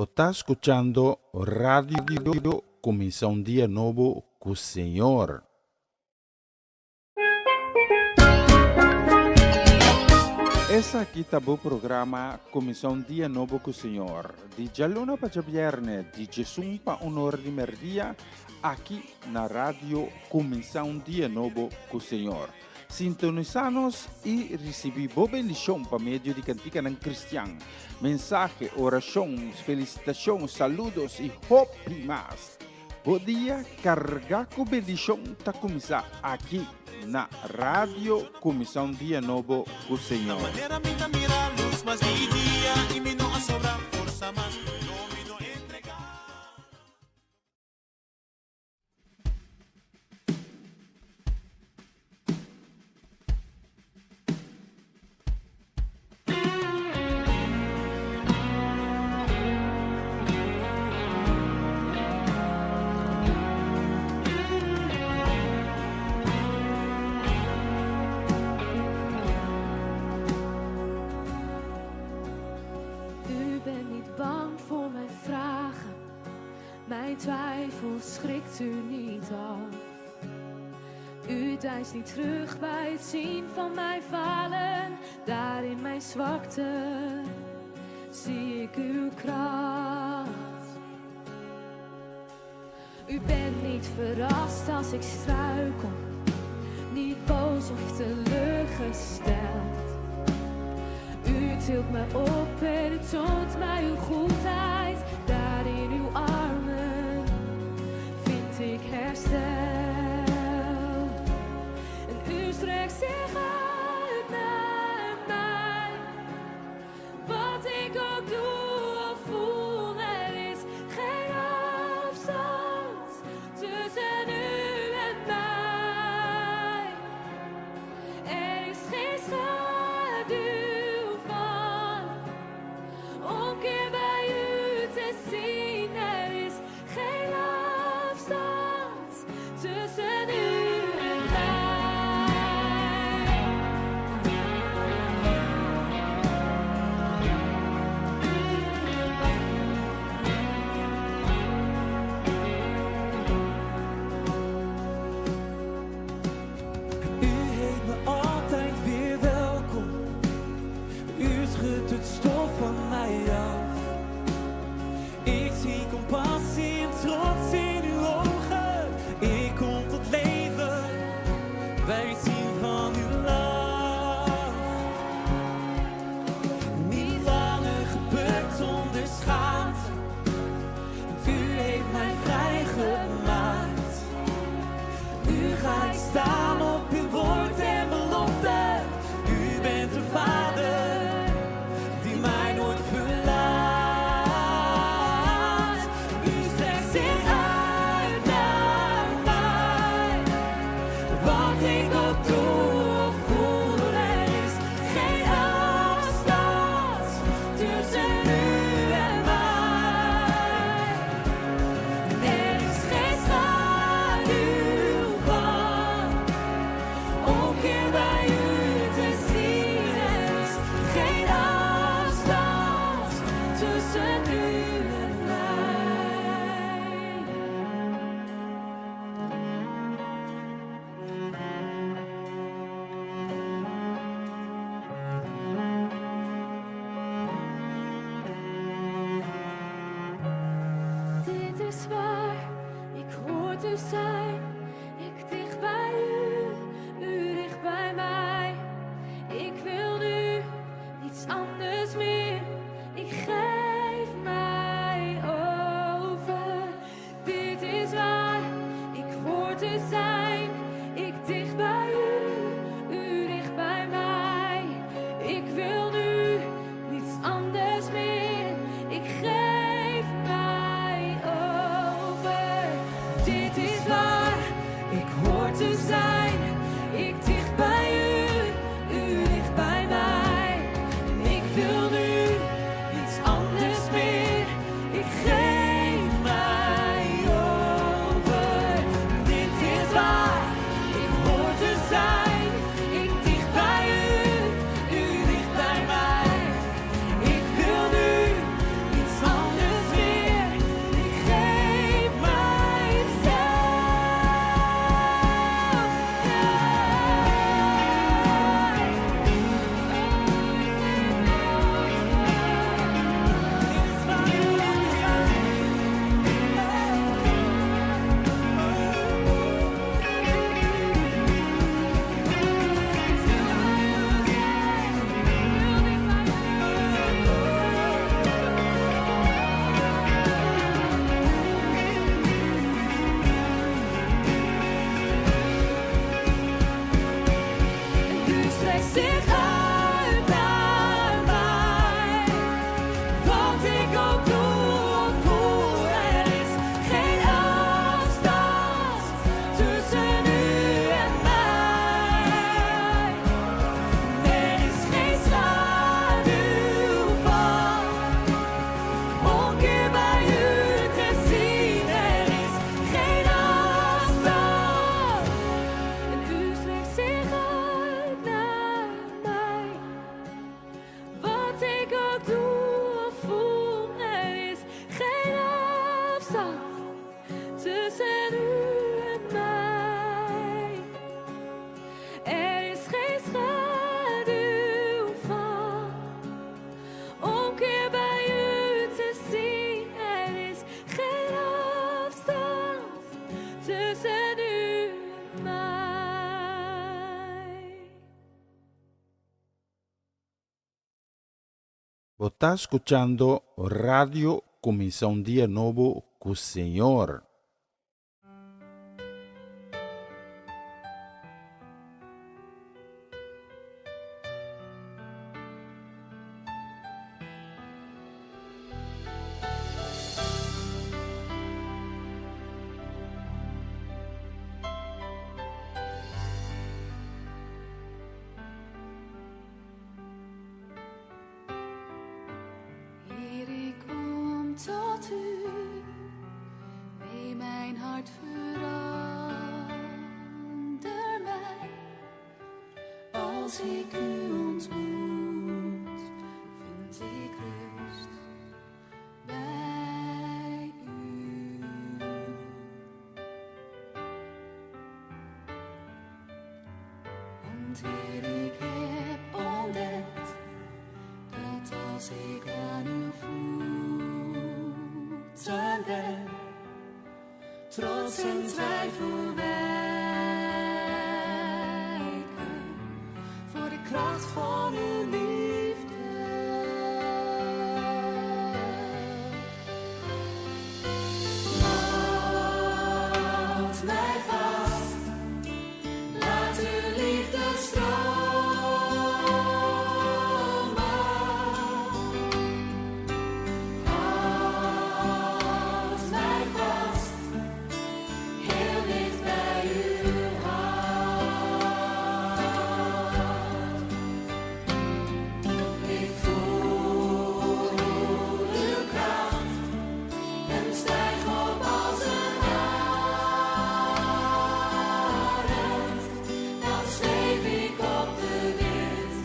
Bo ta skuchando Radio Kuminsá un Dia Nobo ku Señor. Esaki ta bo programa Kuminsá un Dia Nobo ku Señor, di djaluna pa djabièrnè, di djesun pa un ora di mèrdia, aki na Radio Kuminsá un Dia Nobo ku Señor. Sintonisá nos i risibí bo bendishon pa medio di kantikanan kristian, mensahe, orashon, felisitashon, saludos i hopi mas. Bo dia kargá ku bendishon ta kuminsá aki na Radio Kuminsá un Dia Nobo ku Señor. U bent niet bang voor mijn vragen, mijn twijfel schrikt u niet af. U deinst niet terug bij het zien van mijn falen, daar in mijn zwakte zie ik uw kracht. U bent niet verrast als ik struikel, niet boos of teleurgesteld. U tilt me op en u toont mij uw goedheid, daar in uw armen vind ik herstel. En u strekt zich uit naar mij. Wat ik ook doe of voel, er is geen afstand tussen u en mij. Er is geen schaduw van omkeer bij u te zien. Er is geen afstand tussen u en mij. U heet me altijd weer welkom. U schudt het stof van mij af. Ik zie compassie en trots in uw ogen. Ik kom tot leven bij het zien van uw lach. Niet langer gebukt onder schaamte. Want u heeft mij vrijgemaakt. Nu ga ik staan op uw woord en belofte. U bent de Vader die mij nooit verlaat. U strekt zich uit naar mij. Wat ik ook doe of voel, er is geen afstand tussen u en mij. Er is geen schaduw van omkeer bij u te zien. Er is geen afstand tussen u en mij. Dit is waar ik hoor te zijn. Ik dicht bij u, u dicht bij mij. Ik wil nu niets anders meer. Ik geef mij over. Dit is waar ik hoor te zijn. Ik dicht bij u, u dicht bij mij. Ik wil nu niets anders meer. Ik geef mij over. Dit is waar. Bo ta skuchando Radio Kuminsá un Dia Nobo ku Señor. Heer, ik kom tot u. Neem mijn hart, verander mij. Als ik u ontmoet, vind ik rust bij u. Want Heer, ik heb ontdekt dat als ik aan uw voeten ben, trots en twijfel wijken voor de kracht van uw liefde. Houd mij vast, laat uw liefde stromen. Houd mij vast, heel dicht bij uw hart. Ik voel uw kracht en stijg op als een arend. Dan zweef ik op de wind,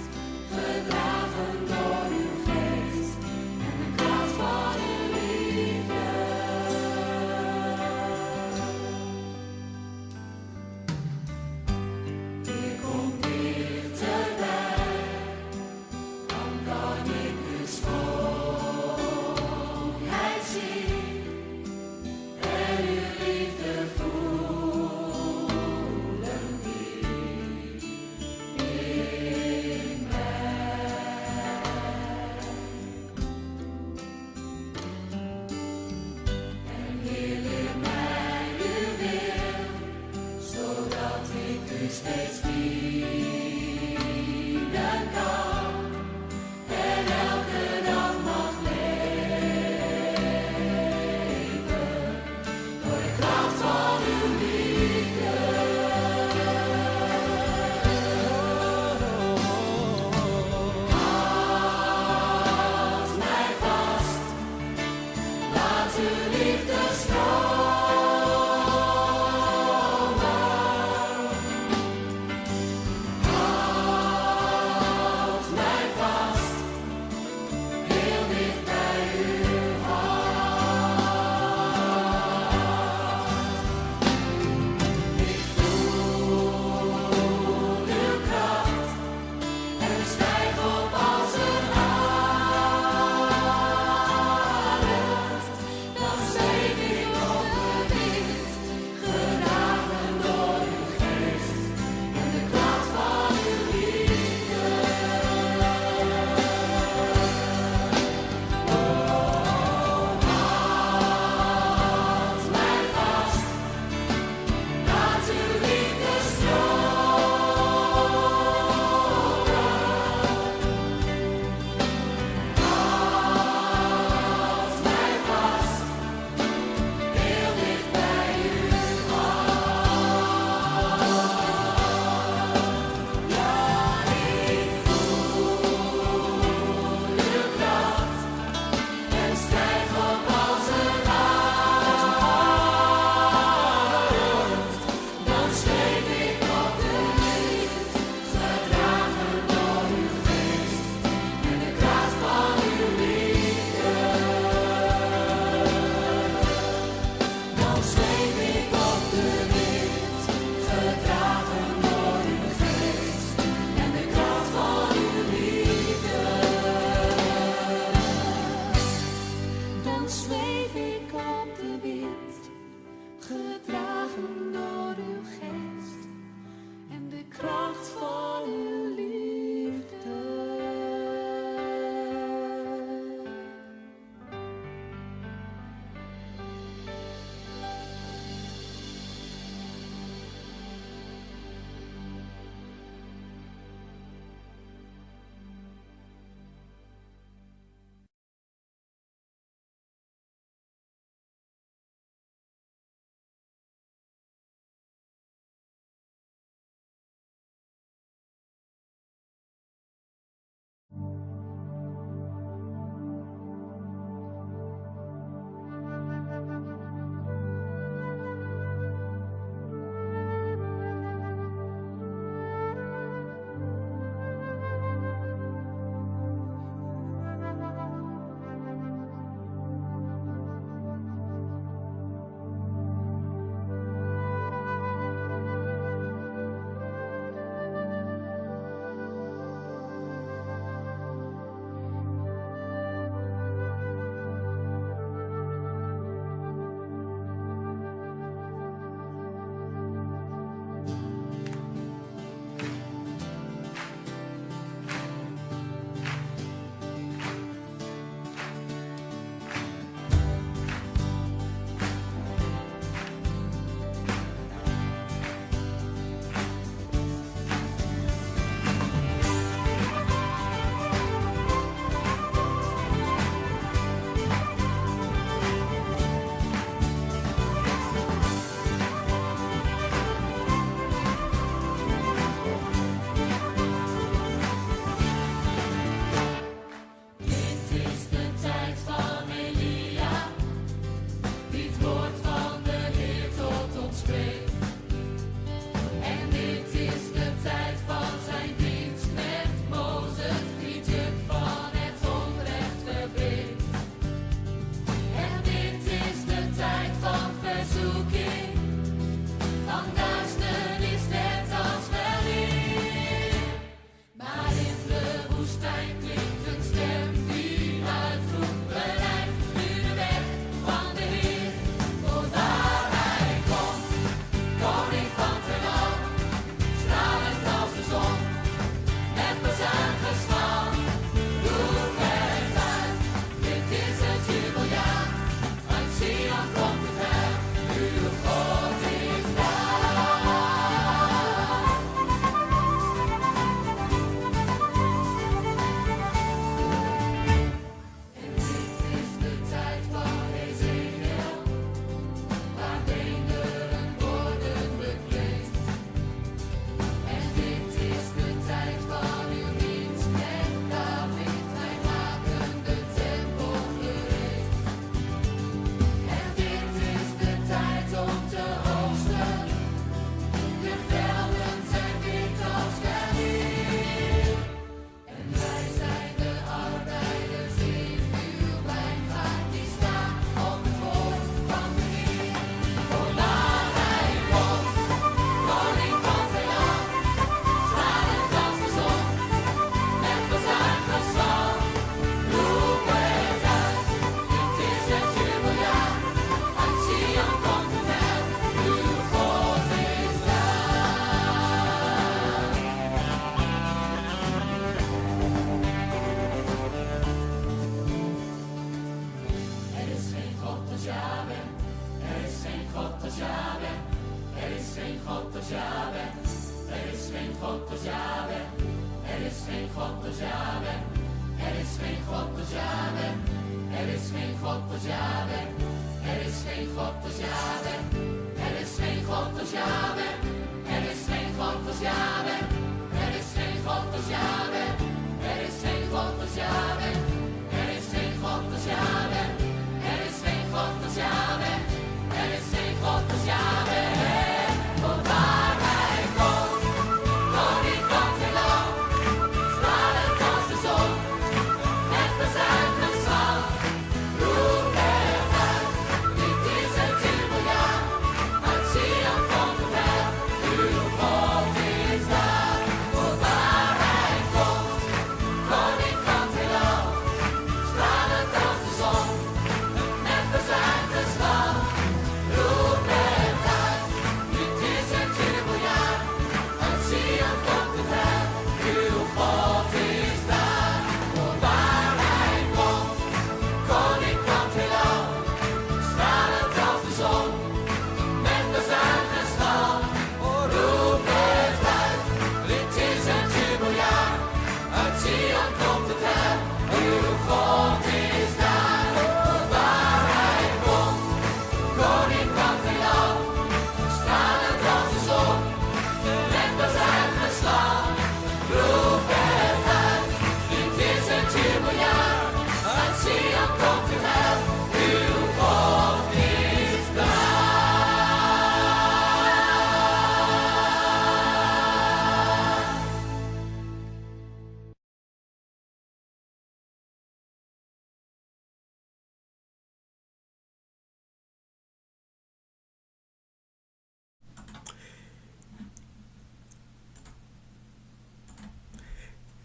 gedragen door uw geest en de kracht van uw liefde. Ik kom dichterbij, dan kan ik uw schoonheid zien en uw liefde voelen diep in mij. En Heer, leer mij uw wil, zodat ik u steeds dienen kan en elke dag mag leven door de kracht van uw liefde. Houd mij vast, laat uw liefde stromen.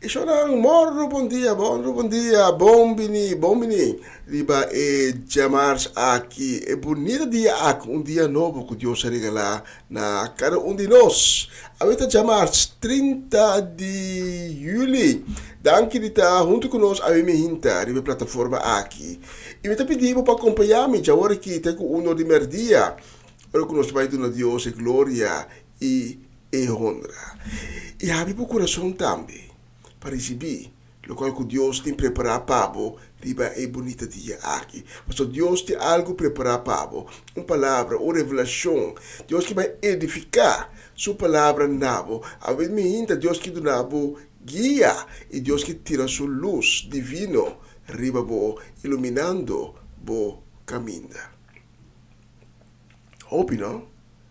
Eshonan morro bon dia, bonro bon dia, bon bini, bon bini riba e djamars aki, e bunita dia aki, un dia nobo ku Dios a regalá na kada un di nos. Awe ta djamars 30 di juli. Danki di ta huntu ku nos awe mi hinta riba e plataforma aki. I mi ta pidi bo pa kompañá mi djawor aki te ku uno di mèrdia, ora ku nos ta bai duna Dios e gloria i e honra. I habri bo kurason tambe pa risibí lokual ku Dios tin prepará pa bo riba e bunita dia aki. Pasobra Dios tin algu prepará pa bo, un palabra, un revelashon. Dios ke bai edifiká Su palabra na bo. Awe mi hinta Dios ke duna bo guia i Dios ke tira Su lus divino riba bo, iluminando bo kaminda. Hopi, no?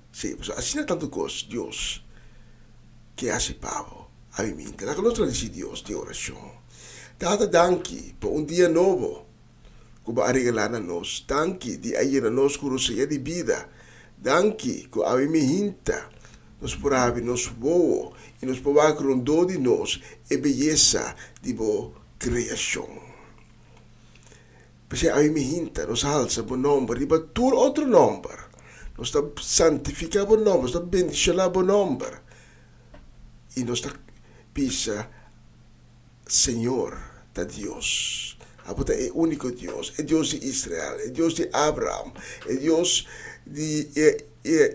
Sí, pasobra asina tantu kos Dios ke hasi pa bo. Ami minta, laga nos tradisi Dios den orashon. Tata, danki pa un dia nobo ku bo a regalá na nos. Danki di a yena nos ku rosea di bida. Danki ku awe mi hinta nos por habri nos wowo i nos por wak rondó di nos e beyesa di bo kreashon. P'esei awe mi hinta, nos a halsa bo nòmber riba tur otro nòmber. Nos ta santifiká bo nòmber, nos ta bendishoná bo nòmber i nos ta bisa, Señor ta Dios. Abo ta e úniko Dios, e Dios di Israel, e Dios di Abraham, e Dios di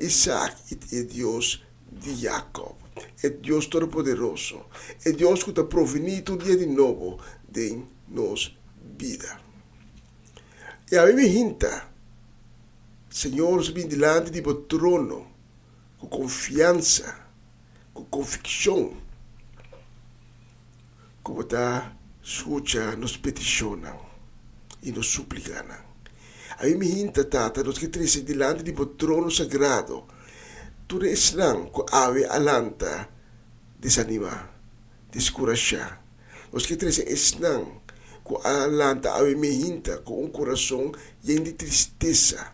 Isaac i e Dios di Jacob, e Dios Todopoderoso, e Dios ku ta provení tur dia di nobo den nos bida. I ami mi hinta, Señor, nos bin dilanti di bo trono ku konfiansa, ku konvikshon ku bo ta skucha nos petishonnan i nos suplikanan. Ami mi hinta, Tata, nos ke trese dilanti di bo trono sagrado tur esnan ku awe a lanta desanimá, deskurashá. Nos ke trese esnan ku a lanta awe mi hinta ku un kurason yen di tristesa.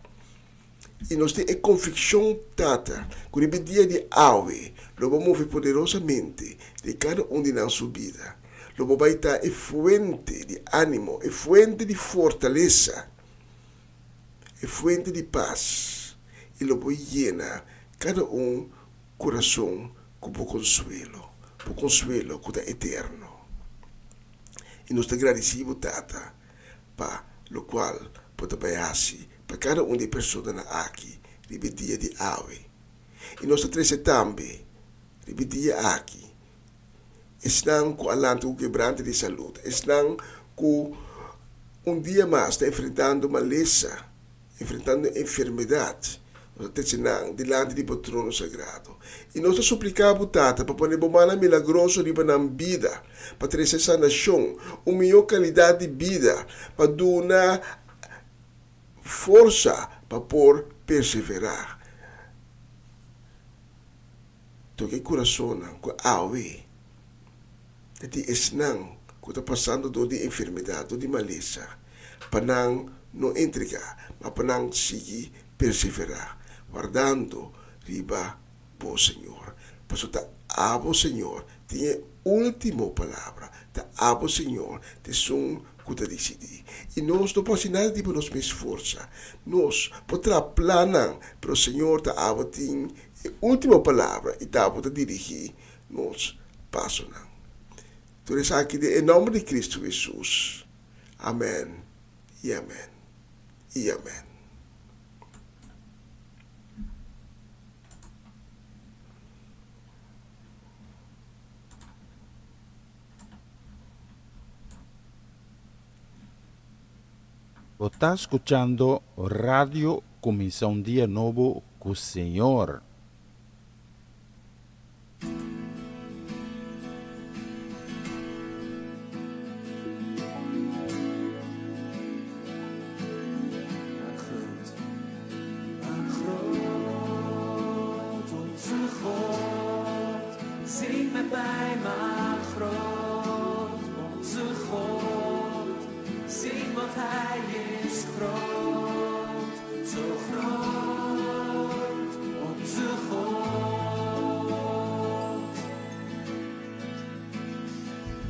I nos tin e konvikshon, Tata, ku riba e dia di awe lo bo move poderosamente den kada un di nan su bida. Lo bo bai ta e fuente di ánimo, e fuente di fortalesa, e fuente di pas, i lo bo yena kada un kurason ku bo konsuelo, bo konsuelo ku ta eterno. I nos ta gradisí bo, Tata, pa lokual bo ta bai hasi pa kada un di e personanan aki riba e dia di awe. I nos ta trese tambe. Riba e dia aki, esnan ku a lanta ku kebrante di salud, esnan ku un dia mas ta enfrentando malesa, enfrentando enfermedat, nos ta trece nan dilanti di bo trono sagrado. I nos ta supliká bo, Tata, pa pone bo mannan milagroso riba nan bida, pa trece sanashon, un mihó kalidat di bida, pa duna forsa pa por perseverá. Toka e kurasonnan ku awe ta di esnan ku ta pasando dor di enfermedat, dor di malesa, pa nan no entregá, ma pa nan sigui perseverá, wardando riba bo, Señor. Pasobra ta abo, Señor, tin e último palabra, ta abo, Señor, ta esun ku ta disidí. I nos no por hasi nada di bo nos mes forsa. Nos por traha plannan, pero Señor ta abo tin E último palabra i ta bo ta dirigí nos pasonan. Tur esaki den e nòmber di Kristu Hesus. Amèn i amèn i amèn. Bo ta skuchando Radio Kuminsá un Dia Nobo ku Señor. Maak groot, maak groot onze God. Zing met mij, maak groot onze God. Zing, want Hij is groot, zo groot, onze God.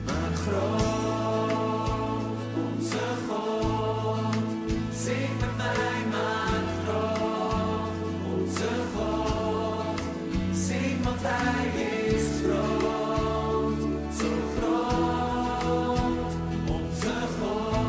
Maak groot, onze God. Zing met mij, maak groot, onze God. Zing, want Hij is groot, zo groot, onze God.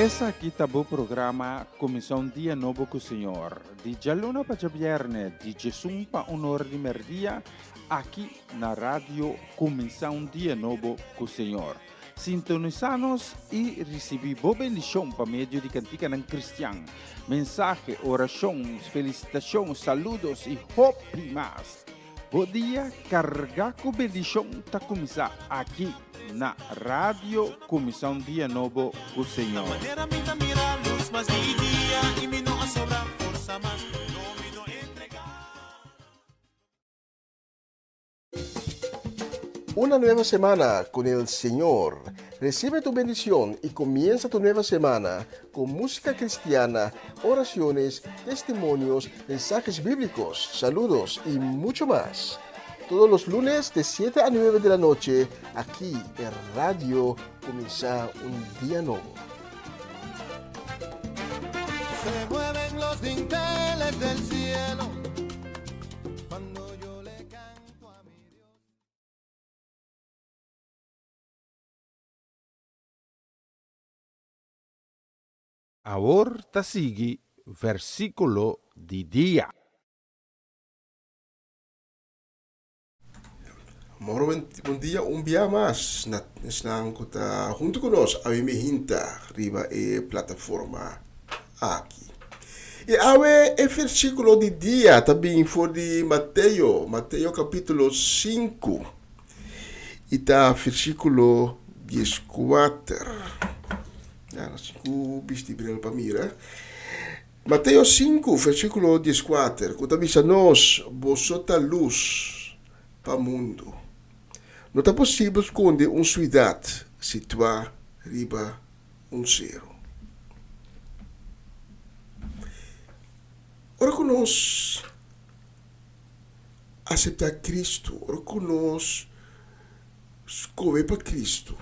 Esaki ta bo programa Kuminsá un Dia Nobo ku Señor, di djaluna pa djabièrnè, di djesun pa un or di mèrdia, aki na Radio Kuminsá un Dia Nobo ku Señor. Sintonisá nos i risibí bo bendishon pa medio di kantikanan kristian, mensahe, orashon, felisitashon, saludos i hopi mas. Bo dia kargá ku bendishon ta kuminsá aki na Radio Kuminsá un Dia Nobo ku Señor. Una nueva semana con el Señor. Recibe tu bendición y comienza tu nueva semana con música cristiana, oraciones, testimonios, mensajes bíblicos, saludos y mucho más. Todos los lunes de 7 a 9 de la noche, aquí en Radio Comienza un Día Nuevo. Se mueven los dinteles del cielo cuando yo le canto a mi Dios. Awor ta sigui versíkulo di dia. Moro bon dia un bia mas na esnan ku ta huntu ku nos awe mi hinta riba e plataforma aki. I awe e versíkulo di dia ta bin for di Mateo, Mateo kapítulo 5. I ta versíkulo 14. Ya, nos tin ku bisti bril pa mira. Mateo 5, versíkulo 14, ku ta bisa nos, Boso ta lus pa mundu. No ta posibel skonde un suidat situá riba un seru. Ora ku nos aseptá Kristu, ora ku nos skohe pa Kristu,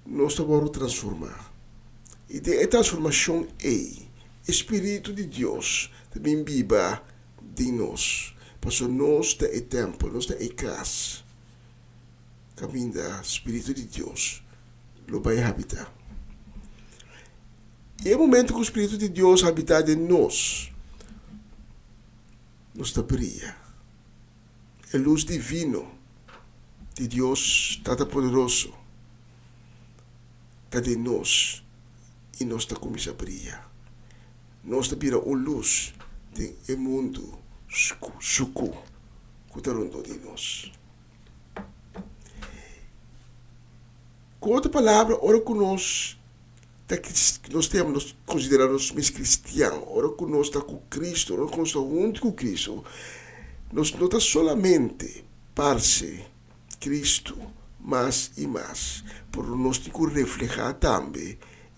nos ta wòrdu transformá. I den e transformashon ei, e spiritu di Dios ta bin biba den nos, pasobra nos ta e tèmpel, nos ta e kas kaminda spiritu di Dios lo bai habitá. I e momento ku spiritu di Dios habitá den nos, nos ta bria. E lus divino di Dios Tata Poderoso ta den nos i nos ta kuminsá bria. Nos ta bira un lus den e mundu sukú ku ta rondó di nos. Ku otro palabra, ora ku nos ta nos ta yama nos konsiderá nos mes kristian, ora ku nos ta ku Kristu, ora ku nos ta huntu ku Kristu, nos no ta solamente parse Kristu mas i mas, pero nos tin ku reflehá tambe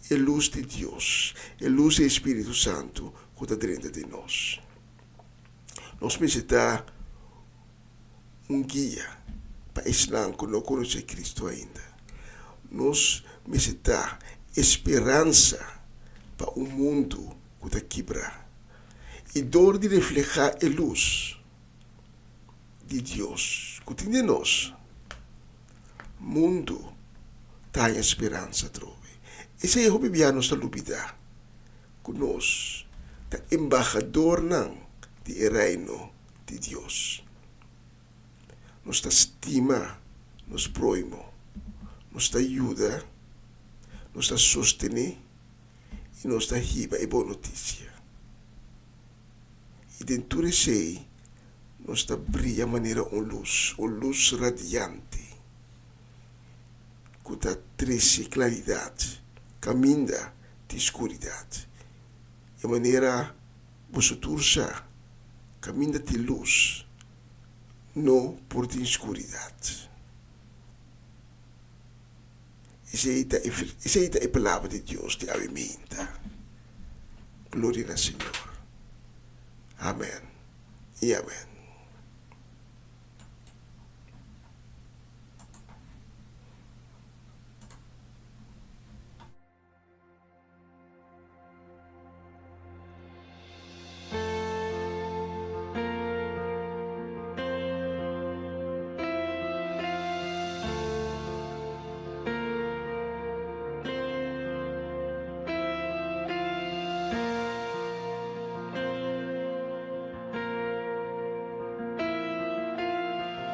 e lus di Dios, e lus di e Spiritu Santu ku ta drenta den nos. Nos mester ta un guia pa esnan ku no konosé Kristu ainda. Nos mester ta e speransa pa un mundu ku ta kibrá. I dor di reflehá e lus di Dios. ku tin den nos, mundu ta haña speransa atrobe. Esei hopi bia nos ta lubidá ku nos ta embahadornan di e Reino di Dios. Nos ta stima nos próhimo, nos ta yuda, nos ta sostené i nos ta hiba e bon notisia. I den tur esei nos ta bria manera un lus, un lus radiante ku ta trese klaridat kaminda tin skuridat. E manera boso tur sa, kaminda tin lus, no por tin skuridat. Esei ta e, esei ta e palabra di Dios di awe meinta. Gloria na Señor. Amen i amen.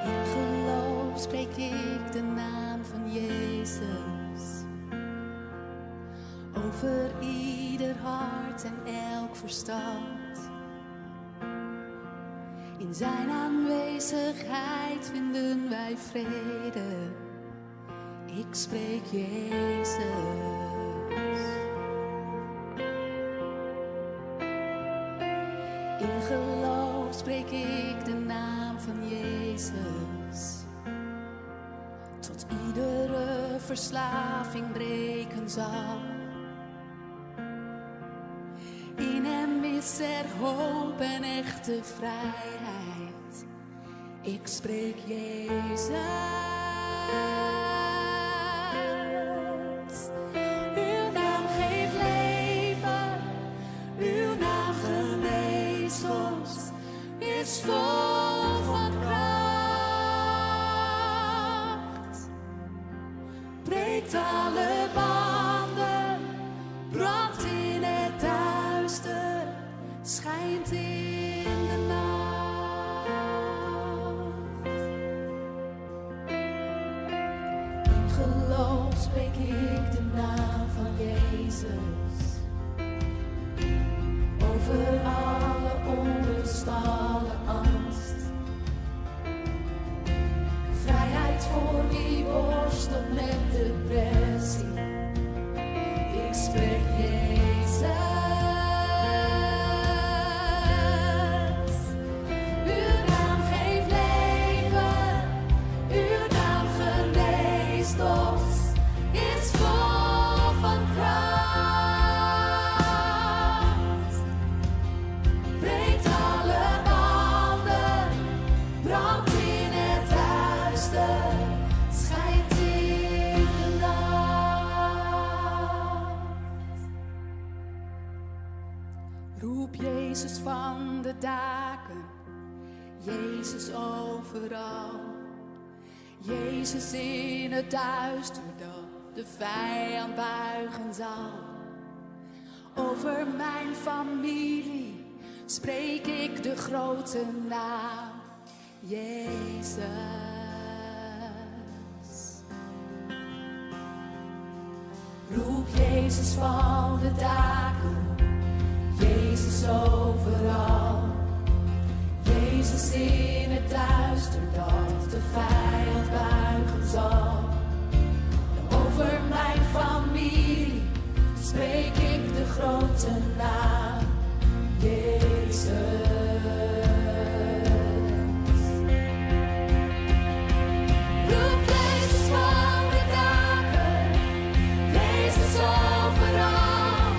In geloof spreek ik de naam van Jezus. Over ieder hart en elk verstand. In zijn aanwezigheid vinden wij vrede. Ik spreek Jezus. In geloof spreek ik de naam van Jezus. Tot iedere verslaving breken zal. In hem is er hoop en echte vrijheid. Ik spreek Jezus. Uw naam geeft leven, uw naam geneest ons, is vol van kracht. Breekt alle banden, brandt in het duister, schijnt in de nacht. In geloof spreek ik de naam van Jezus. Over alle onrust, alle angst. Vrijheid voor wie worstelt met depressie. Ik spreek Jezus. Uw naam geeft leven, uw naam geneest ons, is vol van kracht. Breekt alle banden, brandt in het duister, schijnt in de nacht. Roep Jezus van de daken, Jezus overal. Jezus in het duister dat de vijand buigen zal. Over mijn familie spreek ik de grote naam, Jezus. Roep Jezus van de daken, Jezus overal. Jezus in het duister dat de vijand buigen zal. Over mijn familie spreek ik de grote naam, Jezus. Roep Jezus van de daken, Jezus overal.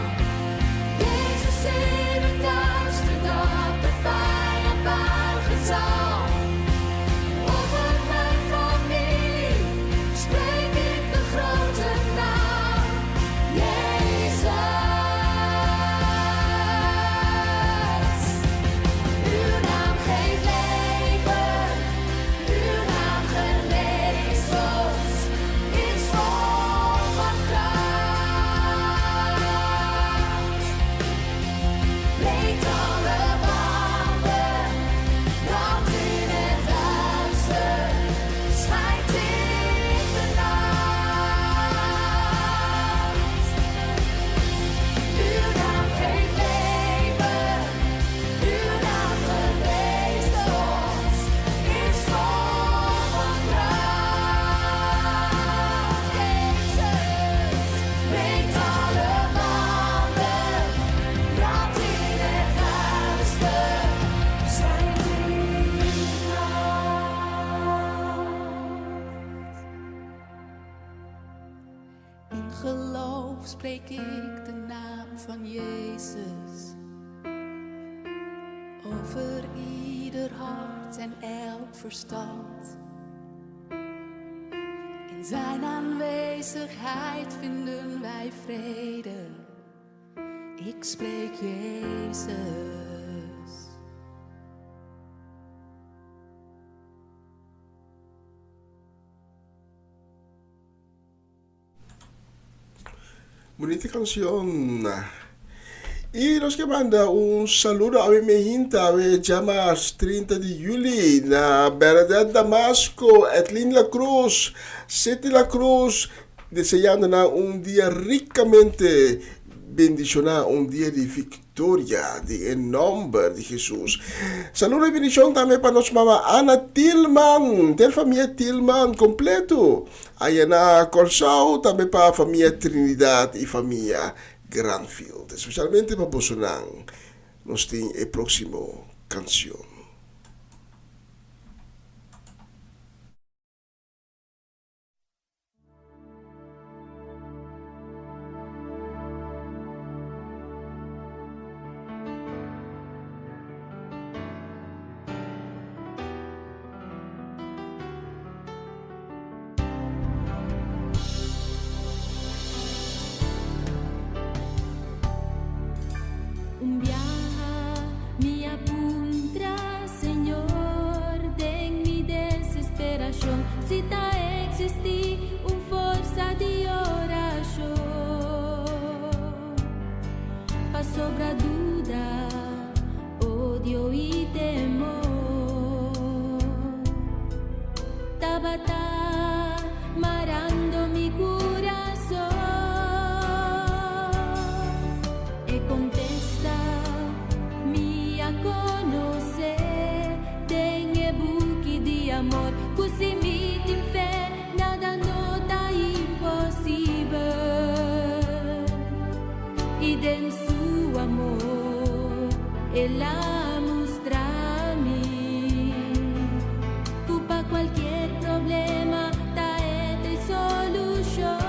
Jezus in het duister dat de vijand buigen zal. Over mijn familie. geloof spreek ik de naam van Jezus. Over ieder hart en elk verstand. In zijn aanwezigheid vinden wij vrede. Ik spreek Jezus. Bunita cancion. Y nos ke manda un saludo awe mehinta awe djamars 30 di juli na Bernadette Damasco, Edlin La Cruz, City La Cruz, deseando nan un dia ricamente bendiciona, un dia di victoria den e nomber di Jesus. Saludo y bendicion tambe pa nos mama Ana Tilman, del famia Tilman completo. Aya na Kòrsou, tambe pa famia Trinidad i famia Granfield. Espesialmente pa bosonan nos tin e próksimo kansion. Un biaha mi a puntra Señor den mi desesperacion si ta existi un forsa di oracion pasobra duda Odio i temor tabata marando mi kurason. E kontesta mi a konosé den e buki di amor ku si mi tin fe nada no ta imposibel. I den su amor el a mustra mi ku pa kualkier problema ta e t'e solushon.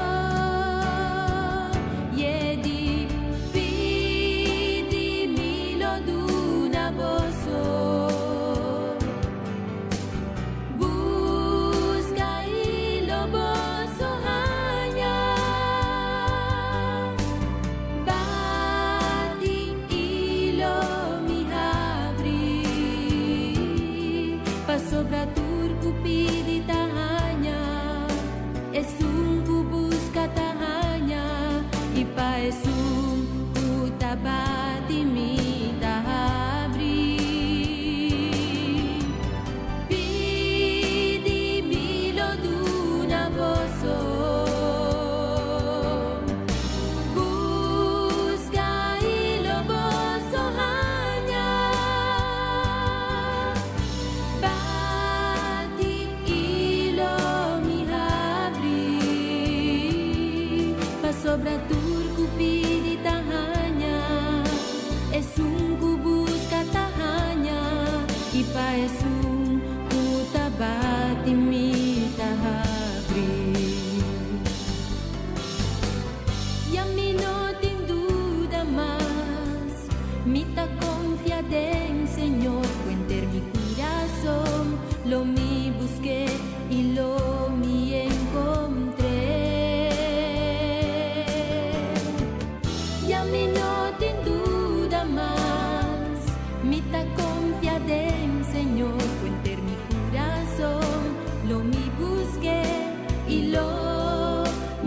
I e di, Pidi mi lo duna boso. Buska i lo boso haña. Bati i lo mi habri. Pasobra tur ku pidi ta haña, esun ku buska ta haña, i pa esun ku ta bati mi ta habri. Pidi mi lo duna boso. Buska i lo boso haña. Bati i lo mi habri. Pasobra tur ku pidi ta haña, esun ku buska ta haña, i pa esun ku ta bati mi ta habri. Ya mi no tin duda mas, mi ta konfia den Señor ku enter mi kurason, lo mi busk'é i lo mi enkontr'é. Ya mi no tin duda mas, mi ta konfia den Señor ku enter mi kurason, lo mi busk'é i lo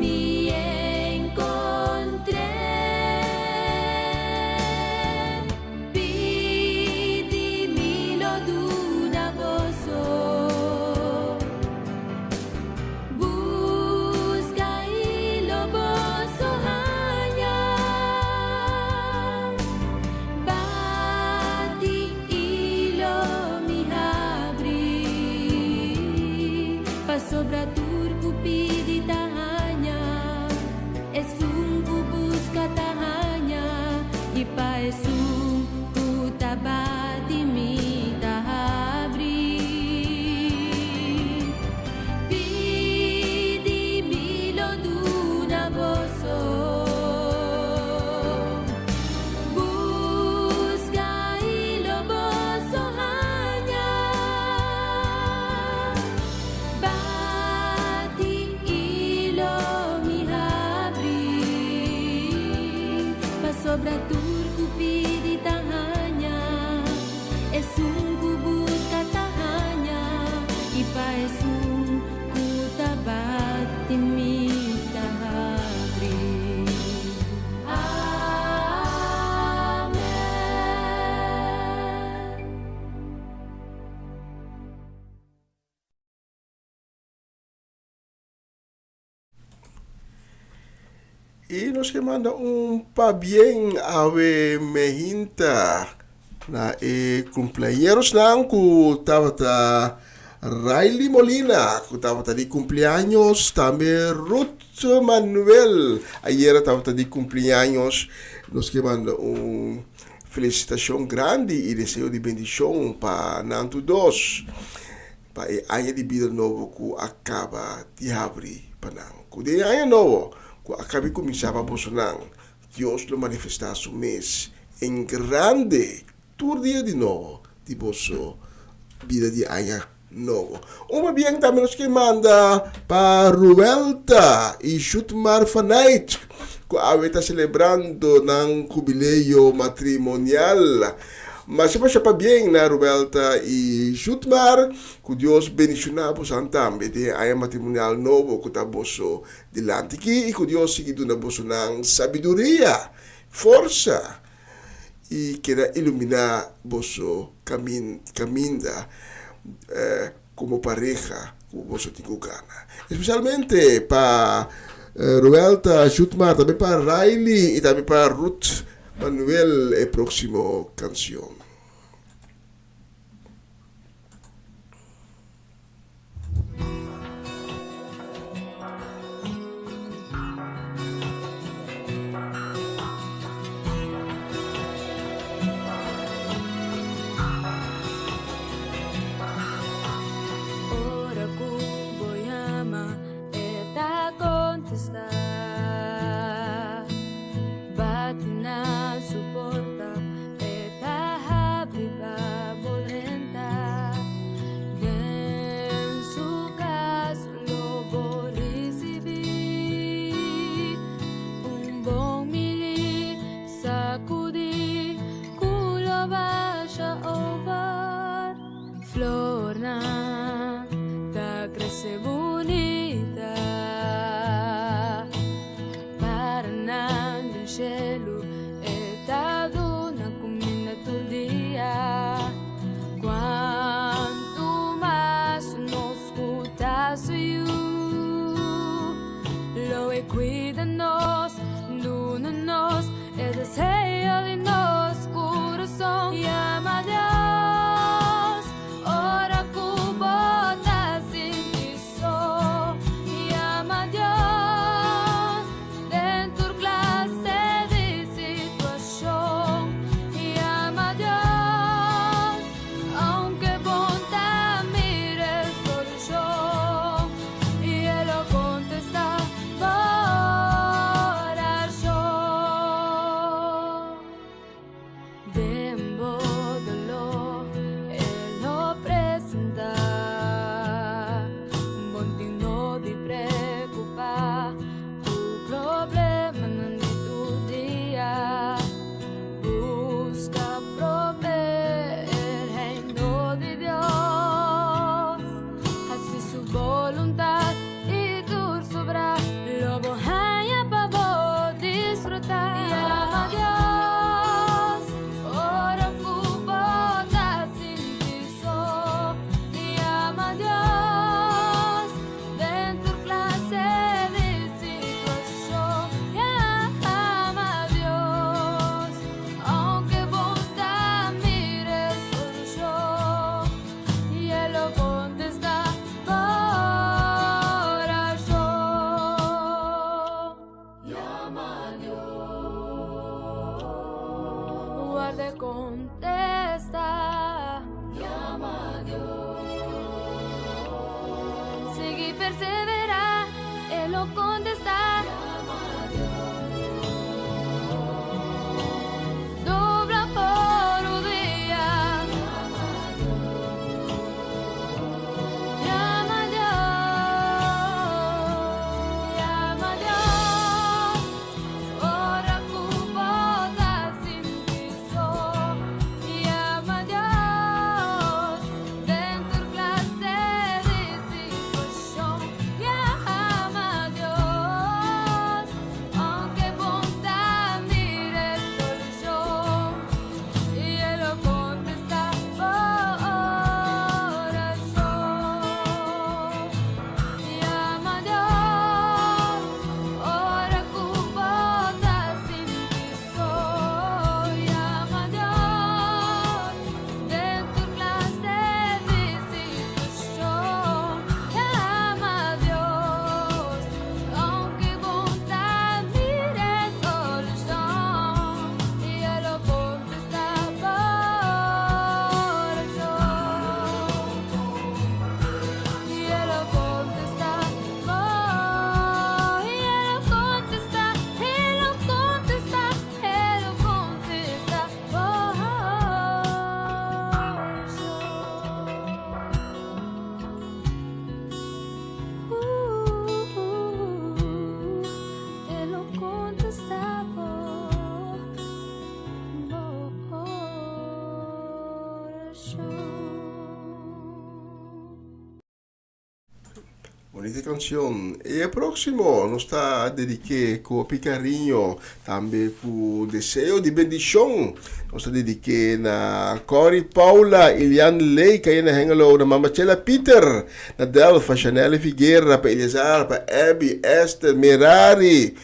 mi enkontr'é. Pidi mi lo duna boso. Buska i lo boso haña. Bati i lo mi habri. Pasobra tur ku pidi ta haña, esun ku buska ta haña, i pa esun ku ta bati mi ta habri. Pidi mi lo duna boso. Pasobra tur ku pidi ta haña, esun ku buska ta haña, i pa esun ku ta bati mi ta habri. Amen. I nos ke manda un pabien awe mehinta na e cumpleañerosnan ku tabata Riley Molina ku tabata di cumpleaños, tambe Ruth Manuel ayera tabata di cumpleaños. Nos ke manda un felicitacion grandi i deseo di bendicion pa nan tur dos. Pa e aña di bida nobo ku a kaba di habri pa nan. Ku den e aña nobo ku a kaba di kuminsá pa bosonan, Dios lo manifestá su mes en grande tur dia di nobo di boso bida di aña nobo. Un pabien tambe nos ke manda pa Ruelta i Jutmar van Eyck ku awe ta selebrando nan hubileo matrimonial. Masha masha pabien na Roberta y Jutmar, cu Dios bendiciona bosan tambe den e aña matrimonial nobo cu ta boso dilanti aki y cu Dios sigui duna bosonan sabiduria, forsa y keda ilumina boso caminda como pareha cu boso tin cu gana. Especialmente pa Roberta, Jutmar, tambe pa Riley y tambe pa Ruth Manuel e próximo canción. Ora ku bo yama, e ta kontestá. Bati na su porta, e ta habri pa bo drenta. Den su kas lo bo risibí un bon mili sakudí ku lo basha over. Flornan ta krese bunita. Paranan den shelu e ta duna kuminda tur dia. Kuantu mas nos ku ta su yu, lo e kuida nos, duna nos e deseo di nos kurason. Yama Dios ora ku bo ta sinti so. Yama Dios den tur clase di situacion. Yama Dios aunke bon ta mira e solucion. Y e lo contesta bo oracion. Den bo doló e lo presentá. Bon tin no di preokupá ku problemanan di tur dia. Buska promé e Reino di Dios, hasi su boluntat i tur sobrá lo bo haña pa bo disfrutá. Yama Dios ora ku bo ta sinti so. Yama Dios den tur klase di situashon. Yama Dios aunke bo ta mira e solushon. I e lo kontestá bo orashon. Yama Dios, warda e kontesta. Yama Dios, sigui perseverá, e lo kontestá. Yama Dios, dobla por rudia. Yama Dios, yama Dios, ora ku bo ta. Bunita cancion. E proximo nos ta dedique cu hopi cariño, tambe cu deseo di bendicion. Nos ta dedique na Corrie Paula, Ilian Ley, Cayena Hengelo, na Mama Chela Pieter, na Delfa, Chanelle Figuera, pa Eleazar, pa Abby, Esther, Merari.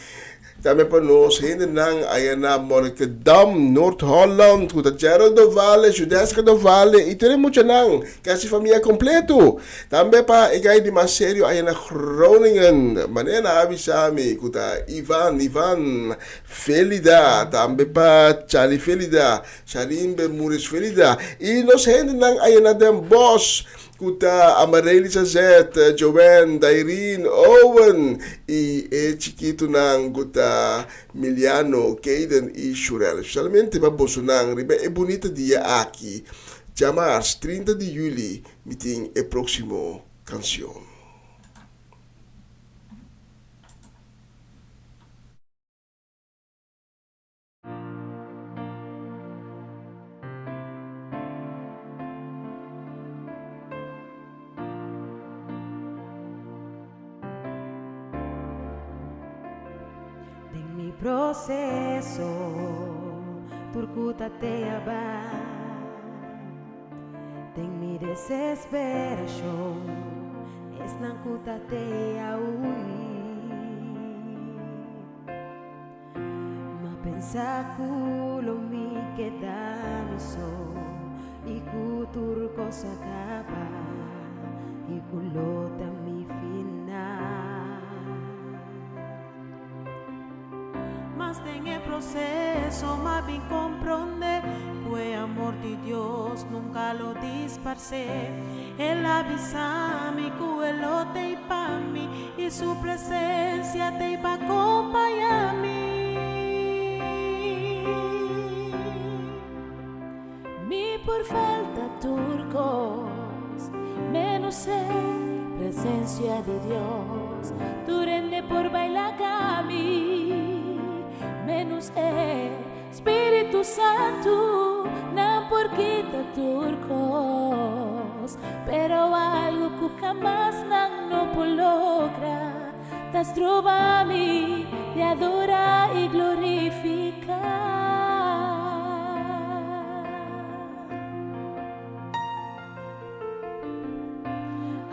Tambe pa nos hendenan aya na Monnikendam, Noord-Holland, ku ta Gerald Dovale, Judeska Dovale i tur e muchanan, kasi famia kompleto. Tambe pa e gai di mas serio aya na Groningen, manera nan a avisa mi, ku ta Ivan, Ivan Felida, tambe pa Charlie Felida, Sharin Bermudez Felida i nos hendenan aya na Den Bosch, Ku ta Amarely Sazet, Joanne, Dairine, Owen i e chikitunan ku ta Miliano, Kayden i Shurel. Spesialmente pa bosonan riba e bunita dia aki, djamars 30 di juli, mi tin e próksimo kansion. Den mi proceso tur ku ta te aba Den mi desesperacion esnan ku ta te a hui. Ma pensa ku lo mi keda mi so i ku tur kos a kaba i ku lo ta mi final. Mas den e proseso m'a bin komprondé ku e amor di Dios nunka lo disparsé. El a bisa mi ku e lo t'ei pa mi i su presensia t'ei pa kompañá mi. Mi por falta tur kos, menos e presensia di Dios. Tur hende por baila ka mi, menos e Spiritu Santu, nan por kita tur kos, pero algu ku hamas nan no por logra ta stroba mi di adorá i glorifiká.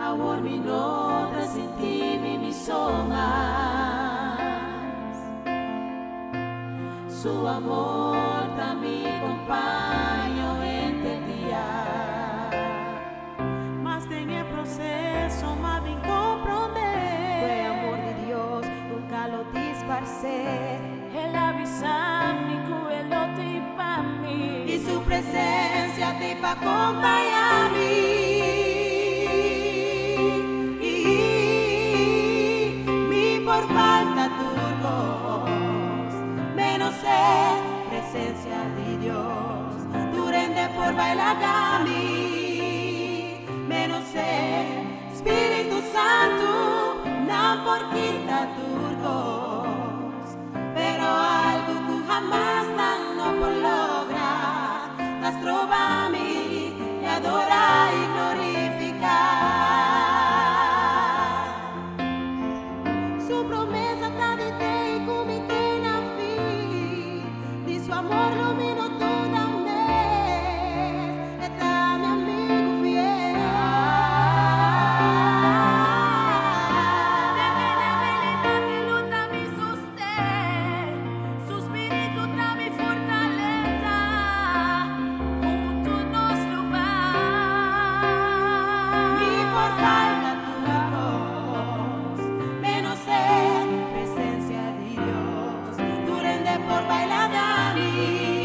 Awor mi no ta sinti mi mi so mas. Su amor ta mi kompaño henter dia. Mas den e proseso m'a bin komprondé. Ku e amor di Dios nunka lo disparsé. El a bisa mi ku e lo t'ei pa mi. I su presensia t'ei pa kompañá mi. Mi por falta tur kos, menos e presensia di Dios. Tur hende por bai laga mi, menos e Spiritu Santu. Nan por kita tur kos, pero algu ku hamas nan no por logra ta stroba mi di adorá i glorifiká. Su promesa ta di te i ku mi te na fin, di su amor lo mi no duda mes, e ta mi amigu fiel. Den mi debilidat e lo ta mi sosten, su spiritu ta mi fortalesa, huntu nos lo bai. Mi por falta tur kos, menos e presencia di Dios. Tur hende por baila na mi.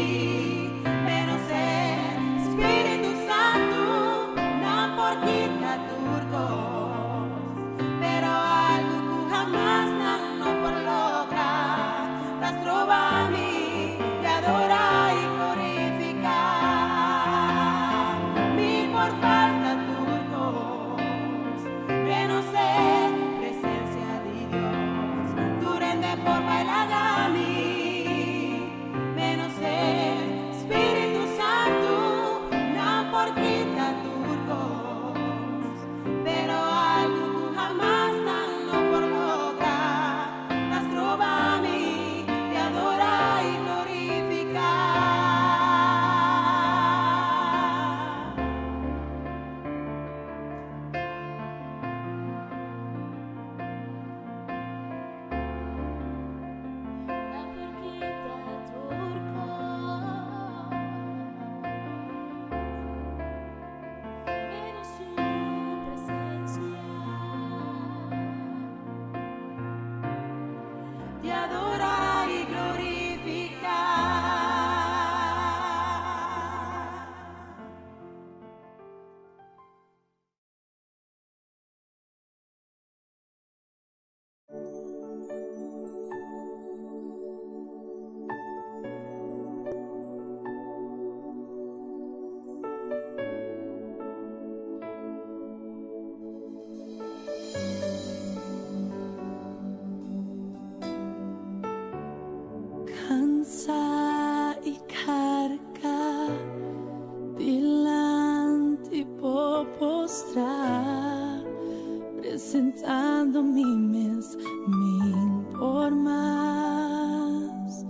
Presentando mi mes mi'n por mas.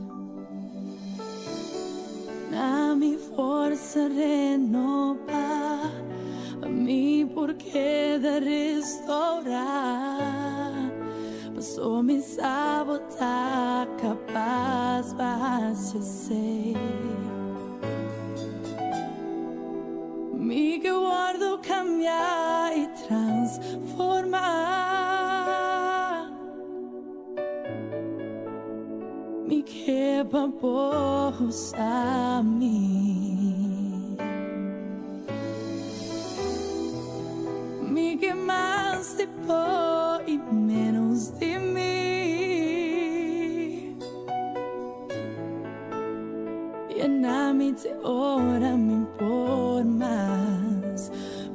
Na mi forsa renobá, pa mi por keda restourá. Paso mi sa bo ta kapas pa hasi esei. Mi ke wòrdu kambiá i transformá. Mi ke pa bo usa mi. Mi ke mas di bo i ménos di mi. Yena mi te ora mi'n por mas.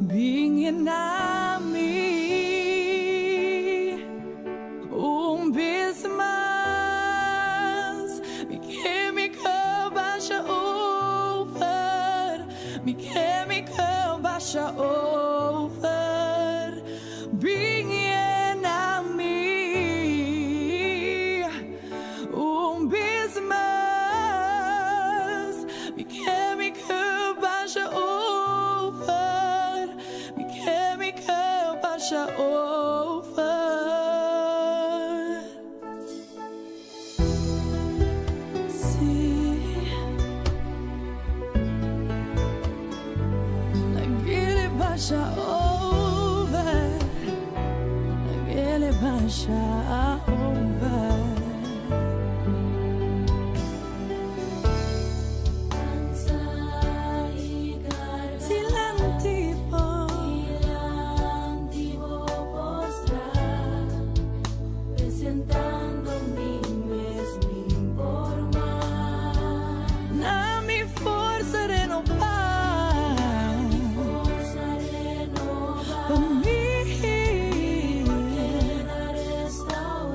Bin yena mi un bes mas. Mi ke mi ke basha over. Mi ke mi ke basha over. Bin yena mi un bes mas. Mi ke mi ke basha over. Mi ke mi ke basha over. Sí. Lag'é basha over. Lag'é basha over. Dilanti bo. Dilanti bo postrá, presentando mi mes mi'n por mas. Na mi forsa renobá. Forsa renobá, Pa mi. Keda restourá.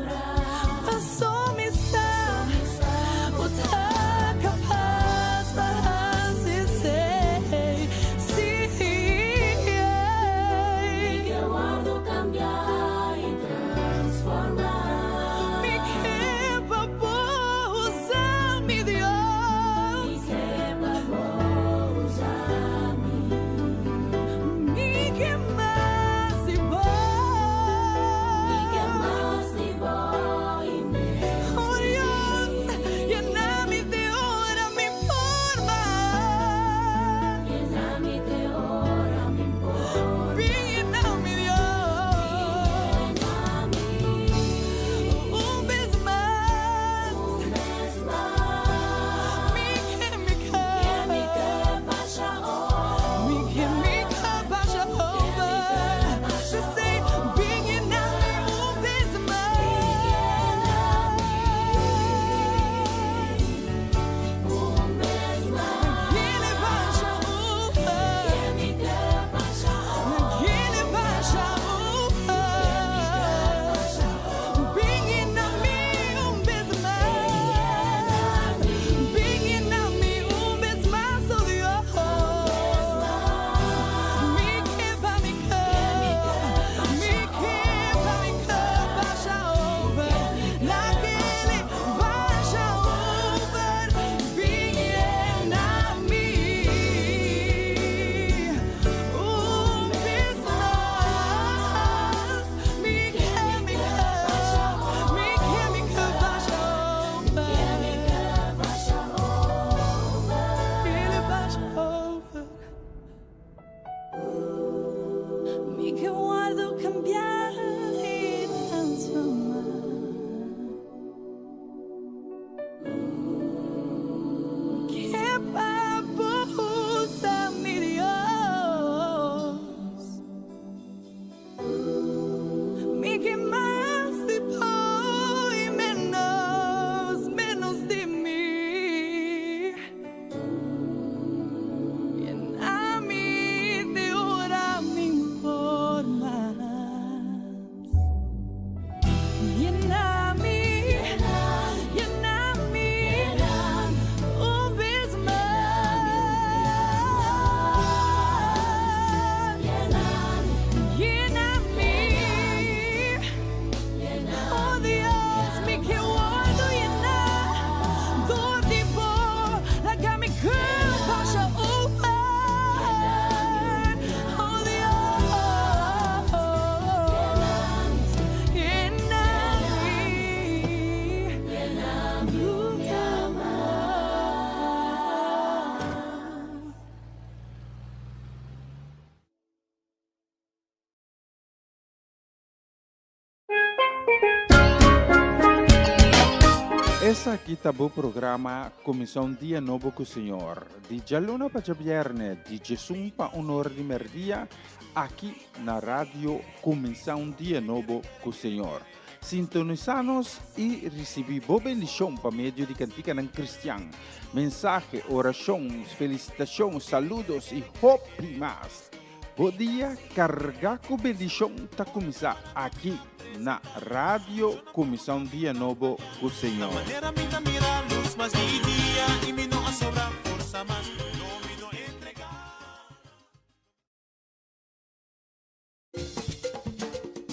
Esaki ta bo programa Kuminsá un Dia Nobo ku Señor, di djaluna pa djabièrnè di djesun pa un ora di mèrdia, aki na Radio Kuminsá un Dia Nobo ku Señor. Sintonisá nos i risibí bo bendishon pa medio di kantikanan kristian, mensahe, orashon, felisitashon, saludos i hopi mas. Bo dia kargá ku bendishon ta kuminsá aki na Radio Kuminsá un Dia Nobo ku Señor.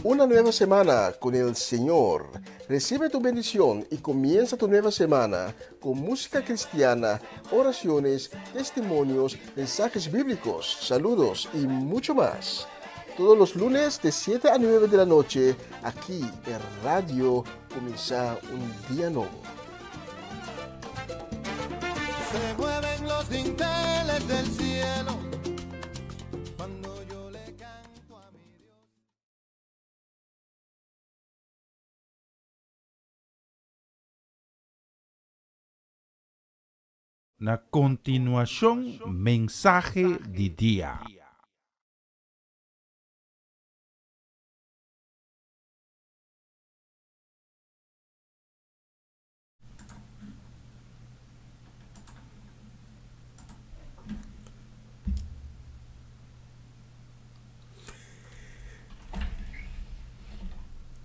Una nueva semana con el Señor. Recibe tu bendición y comienza tu nueva semana con música cristiana, oraciones, testimonios, mensajes bíblicos, saludos y mucho más. Todos los lunes de 7 a 9 de la noche, aquí en Radio Comienza un Día Nuevo. Se mueven los dinteles del cielo cuando yo le canto a mi Dios. Na kontinuashon mensahe di dia.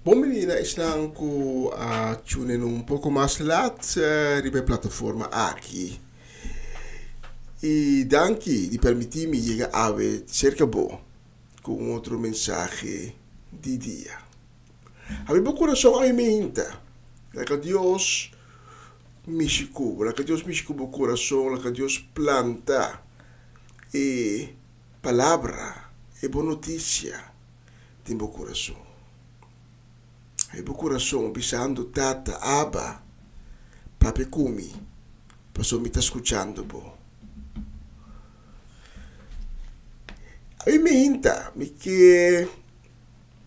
Bon bini na esnan ku a tune un poko mas lat riba e plataforma aki. I danki di permití mi yega awe serka bo ku un otro mensahe di dia. Habri bo kurason awe meinta. Laga Dios mishi ku bo, laga Dios mishi ku bo kurason, laga Dios planta e palabra, e bon notisia den bo kurason. Habri bo kurason bisando, Tata, Abba, papia ku mi, pasobra mi ta skuchando bo. Awe meinta mi ke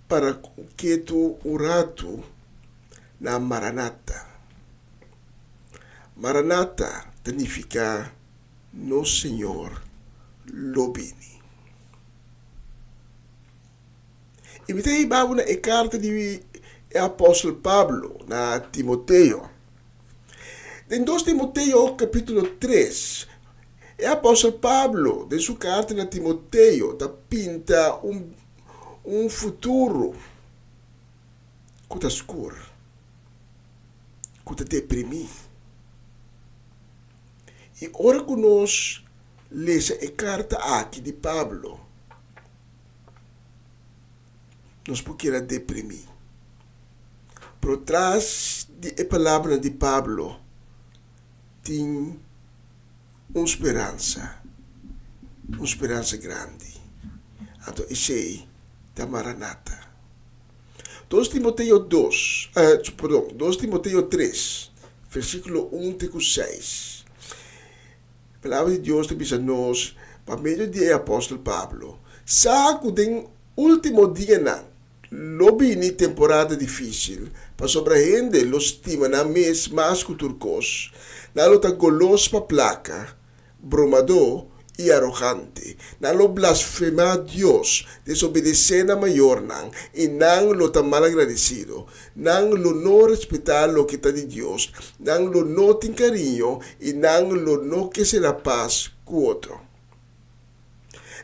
para ketu un ratu na Maranata. Maranata ta nifiká Nos Señor lo bini. I mi ta hiba bo na e karta di e apòstel Pablo na Timoteo. Den dos Timoteo kapítulo tres, e apòstel Pablo den su karta na Timoteo ta pinta un un futuro ku ta skur, ku ta deprimí. I ora ku nos lesa e karta aki di Pablo, nos por keda deprimí. Pero tras di e palabranan di Pablo tin un speransa, un speransa grandi. Anto esei ta Maranata. Dos Timoteo dos, perdon, dos Timoteo tres, versíkulo un te ku seis. E Palabra di Dios ta bisa nos pa medio di e apòstel Pablo, Sa ku den último dianan lo bini temporada difísil, pasobra hende lo stima nan mes mas ku tur kos. Nan lo ta golos pa plaka, bromadó i arogante. Nan lo blasfemá Dios, desobedesé nan mayornan, i nan lo ta malagradesido. Nan lo no respetá loke ta di Dios, nan lo no tin kariño i nan lo no ke sera pas ku otro.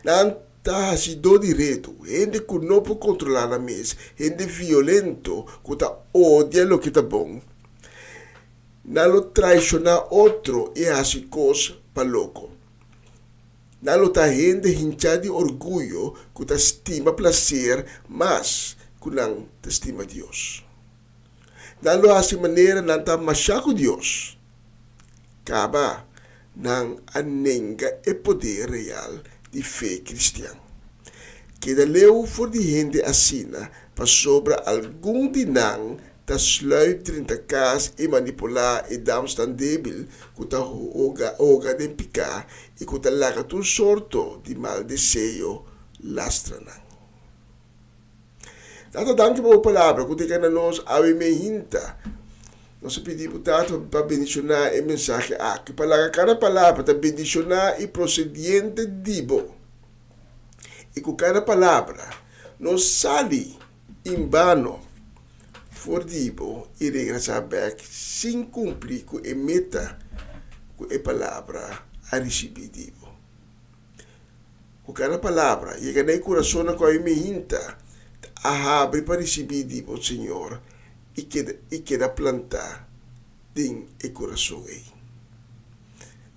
Nan ta hasidó di redu, hende ku no por kontrolá nan mes, hende violento ku ta odia loke ta bon. Nan lo traishoná otro i hasi kos pa loko. Nan lo ta hende hinchá di orguyo ku ta stima plaser mas ku nan ta stima Dios. Nan lo hasi manera nan ta mashá ku Dios. Kaba nan a nenga e poder real di fe kristian. Keda leu for di hende asina, pasobra algun di nan ta sluip drenta kas i manipulá e damsnan débil ku ta hoga den piká i ku ta laga tur sorto di mal deseo lastra nan. Tata, danki pa bo palabra ku ta yega na nos awe meinta. Nos a pidi bo Tata pa bendishoná e mensahe aki, pa laga kada palabra ta bendishoná i prosediente di bo, i ku kada palabra no sali inbano for di bo i regresá bèk sin kumpli ku e meta ku e palabra a risibí di bo. Ku kada palabra yega na e kurasonnan ku a mi hinta ta a habri pa risibí di bo, Señor, i keda i keda plantá den e kurason ei.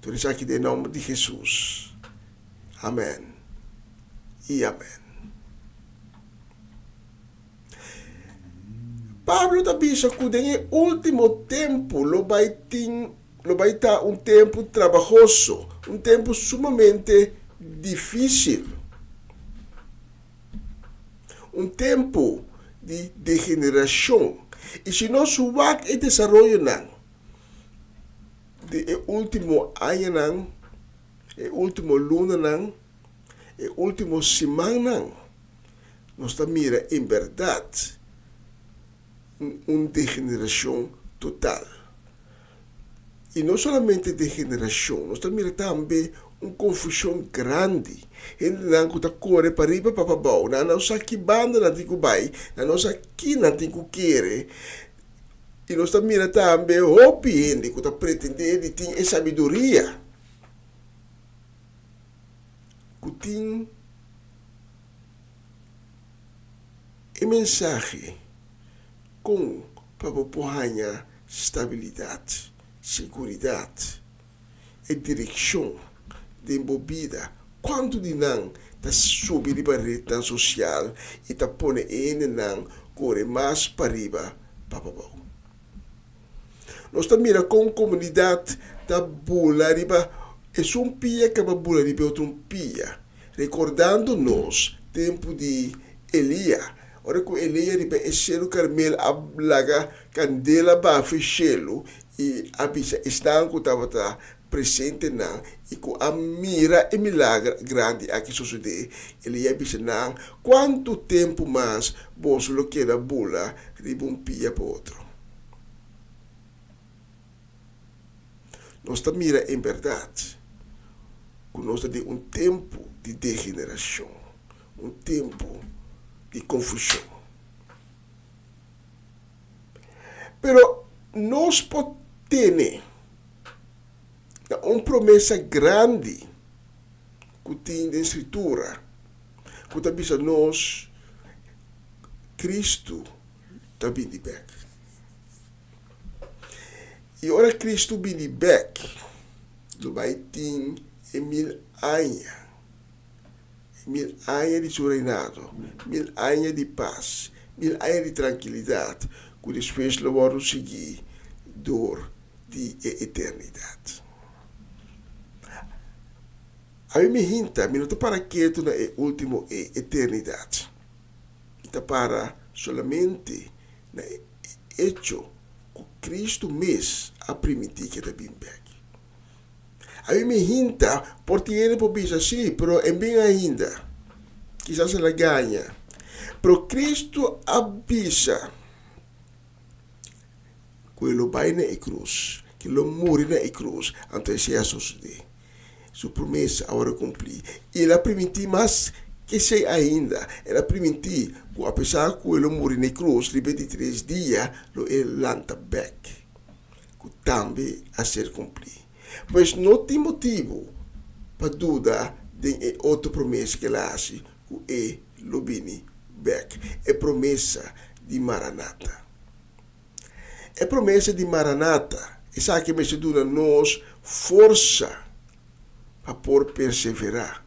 Tur esaki den nòmber di Hesus. Amèn i amèn. Pablo ta bisa ku den e último tempu lo bai tin lo bai ta un tempu trabahoso, un tempu sumamente difísil, un tempu di degenerashon. I si nos wak e desaroyonan di e último añanan, e último lunanan, e último simannan, nos ta mira en bèrdat un degenerashon total. I no solamente degenerashon, nos ta mira tambe un konfushon grandi. Hendenan ku ta kore pariba pa pabou, nan no sa ki banda nan tin ku bai, nan no sa ki nan tin ku kere. I nos ta mira tambe hopi hende ku ta pretendé di tin e sabiduria ku tin e mensahe kon pa bo por haña stabilidat, seguridat, e direkshon den bo bida. Kuantu di nan ta subi riba retnan sosial i ta pone e hendenan kore mas pariba pa pabou? Nos ta mira kon komunidat ta bula riba esun pia kaba bula riba e otro un pia. Rekordando nos tempu di Elia, ora ku Elia riba e Seru Karmel a laga kandela bafa e shelu i a bisa esnan ku tabata presentenan i ku a mira e milager grandi aki sosodé, Elia a bisa nan, Kuantu tempu mas boso lo keda bula riba un pia pa otro? Nos ta mira en bèrdat ku nos ta den un tempu di degenerashon, un tempu di konfushon. Pero nos por tene na un promesa grandi ku tin den Skritura ku ta bisa nos Kristu ta bini bèk. I ora Kristu bini bèk, lo bai tin e mil aña, e mil aña di su reinado, mil aña di pas, mil aña di trankilidat, ku despues lo wòrdu sigui dor di e eternidat. Ami mi hinta, mi no ta para ketu na e último e, eternidat. Mi ta para solamente na e echo ku Kristu mes a primintí ku e ta bin bèk. Ami mi hinta por tin hende por bisa, Sí, pero e bin ainda. Kisas el a gaña. Pero Kristu a bisa ku e lo bai na e krus, ku e lo muri na e krus, anto esei a sosodé. Su promesa a wòrdu kumplí. I el a primintí mas k'esei ainda. El a primintí ku apesar ku e lo muri na e krus, riba e di tres dia lo e lanta bèk, ku tambe a ser kumplí. Pues no tin motibu pa duda den e otro promesa ku el a hasi ku e lo bini bèk, e promesa di Maranata. E promesa di Maranata, esaki mester duna nos forsa pa por perseverá,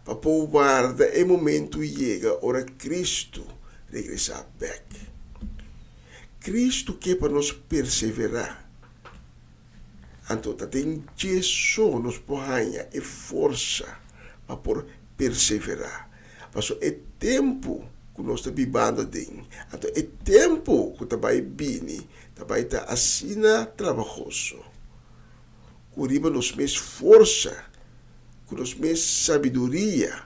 pa por warda e momentu yega ora Kristu regresá bèk. Kristu ke pa nos perseverá. Anto ta den dje so nos por haña e forsa pa por perseverá. Pasobra e tempu ku nos ta bibando aden, anto e tempu ku ta bai bini, ta bai ta asina trabahoso ku riba nos mes forsa, ku nos mes sabiduria,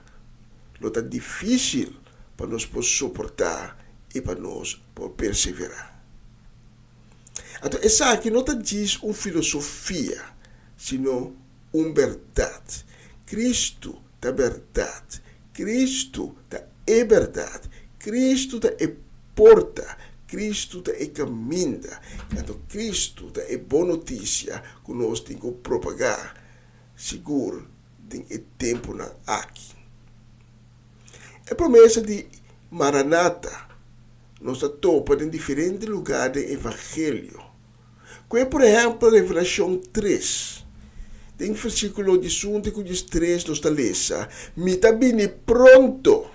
lo ta difísil pa nos por soportá i pa nos por perseverá. Anto esaki no ta djis un filosofia, sino un bèrdat. Kristu ta bèrdat. Kristu ta e bèrdat. Kristu ta e porta. Kristu ta e kaminda. Anto Kristu ta e bon notisia ku nos tin ku propagá sigur den e tempunan aki. E promesa di Maranata nos ta topa den diferente lugá den Evangelio. Kue por ehèmpel Revelashon tres, den versíkulo diesun te ku diestres nos ta lesa, Mi ta bini pronto!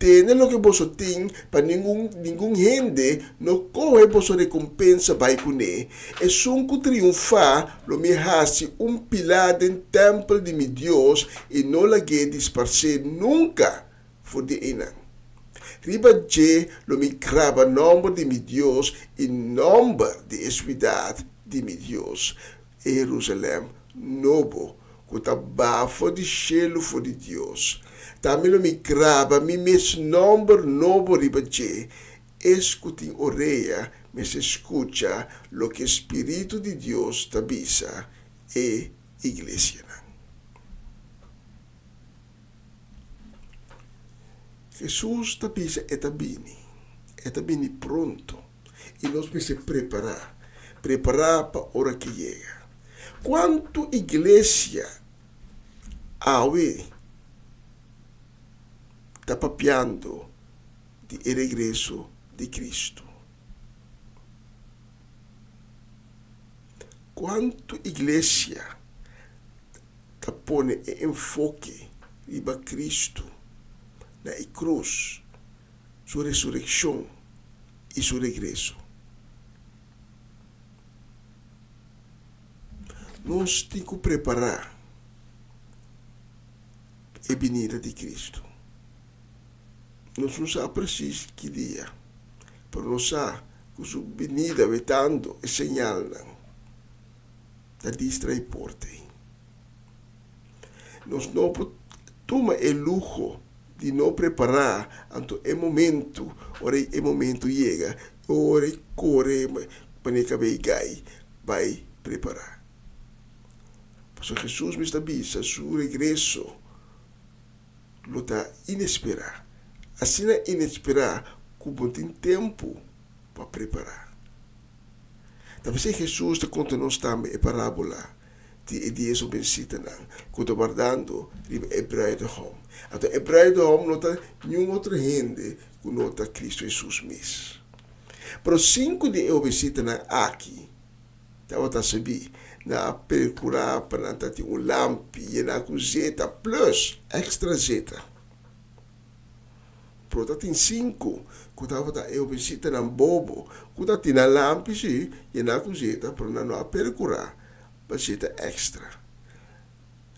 Tene loke boso tin pa ningun ningun hende no kohe boso rekompensa bai kuné. Esun ku triunfá lo mi hasi un pilá den tèmpel di mi Dios i no lag'é disparsé nunka for di einan. Riba dje lo mi graba nòmber di mi Dios i nòmber di e suidat di mi Dios, e Herusalèm nobo, ku ta baha for di shelu for di Dios. Tambe lo mi graba mi mes nòmber nobo riba dje. Es ku tin orea mester skucha loke spiritu di Dios ta bisa e iglesianan. Hesus ta bisa e ta bini, e ta bini pronto i nos mester prepará, prepará pa ora ke yega. Kuantu iglesia awe ta papiando di e regreso di Kristu? Kuantu iglesia ta pone e enfoke riba Kristu na e krus, su resurekshon i su regreso? Nos tin ku prepará e binida di Kristu. Nos no sa presis ki dia, pero nos sa ku su binida wetando e señalnan ta distra e porta ei. Nos no por tuma e luho di no prepará anto e momentu, ora e momentu yega, ora e kore manera kabei gai bai prepará. Pasobra Hesus mes ta bisa su regreso lo ta inesperá, asina inesperá ku bo tin tempu pa prepará. Ta p'esei Hesus ta konta nos tambe e parábola di e dies hobensitanan ku ta wardando riba e bruidegom. Anto e bruidegom no ta niun otro hende ku no ta Kristu Hesus mes. Pero sinku di e hobensitanan aki tabata sabí. Nan a perkurá pa nan ta tin un lampi yená ku zeta plus èkstra zeta. Pero ta tin sinku ku tabata e hobensitanan bobo ku ta tin nan lampi sí yená ku zeta, pero nan no a perkurá pa zeta èkstra.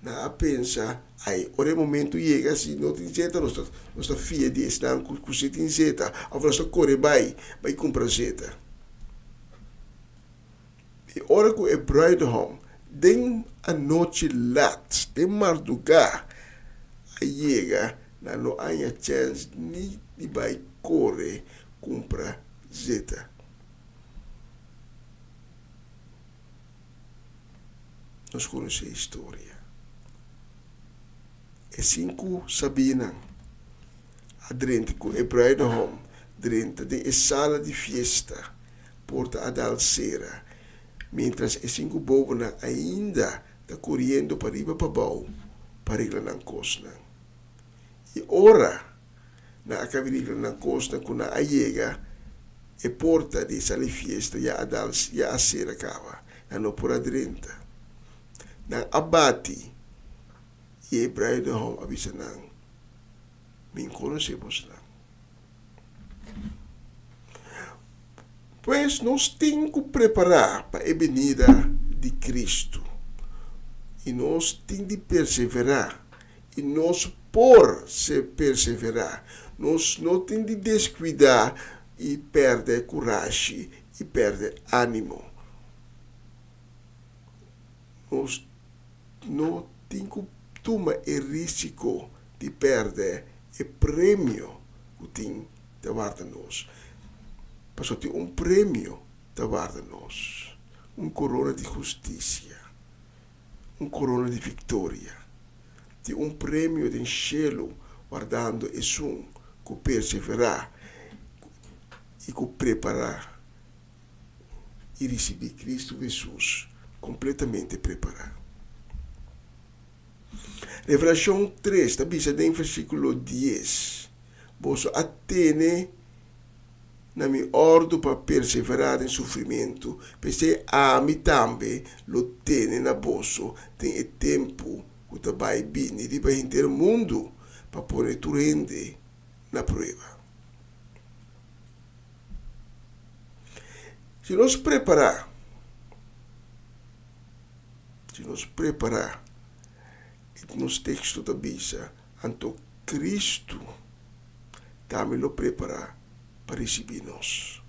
Nan a pensa, Ai, ora e momentu yega, si no tin zeta, nos ta nos ta fia di esnan ku ku si tin zeta, òf nos ta kore bai, bai kumpra zeta. I ora ku e bruidehom den anochi lat, den mardugá, a yega, nan no a haña chèns ni di bai kore kumpra zeta. Nos konosé e historia. E sinku sabínan a drenta ku e bruidehom drenta den e sala di fiesta, porta a dal sera, miéntras e sinku bobonan ainda ta koriendo pariba pabou pa regla nan kosnan. I ora Nan a kabi regla nan kosnan ku nan a yega e porta di e sala di fiesta ya a dal ya a sera kaba. Nan no por a drenta. Nan a bati i e bruidehom a bisa nan, Mi n konosé bosnan. Pues nos tin ku prepará pa e binida di Kristu i nos tin di perseverá I nos por ser perseverá. Nos no tin di deskuidá i pèrdè kurashi i pèrdè ánimo. Nos no tin ku tuma e rísiko di pèrdè e premio ku tin ta warda nos. Pasobra tin un premio ta warda nos, un korona di hustisia, un korona di viktoria. Tin un premio den shelu wardando esun ku perseverá i ku prepará i risibí Kristu Hesus kompletamente prepará. Revelashon tres ta bisa den versíkulo dies, Boso a tene na mi òrdu pa perseverá den sufrimentu, p'esei ami tambe lo tene na boso den e tempu ku ta bai bini riba henter mundu pa pone tur hende na prueba. Si nos prepará, si nos prepará, e nos teksto ta bisa, anto Kristu tambe lo prepará pa risibí nos.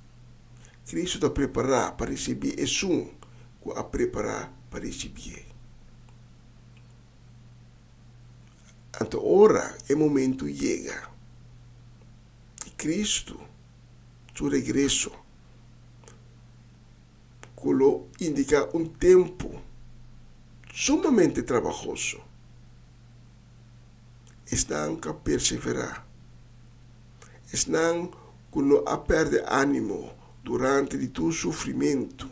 Kristu ta prepará pa risibí esun ku a prepará pa risibié. Anto ora e momentu yega i Kristu su regreso, ku lo indiká un tempu sumamente trabahoso, esnan ku a perseverá, esnan ku no a pèrdè ánimo durante di tur sufrimentu,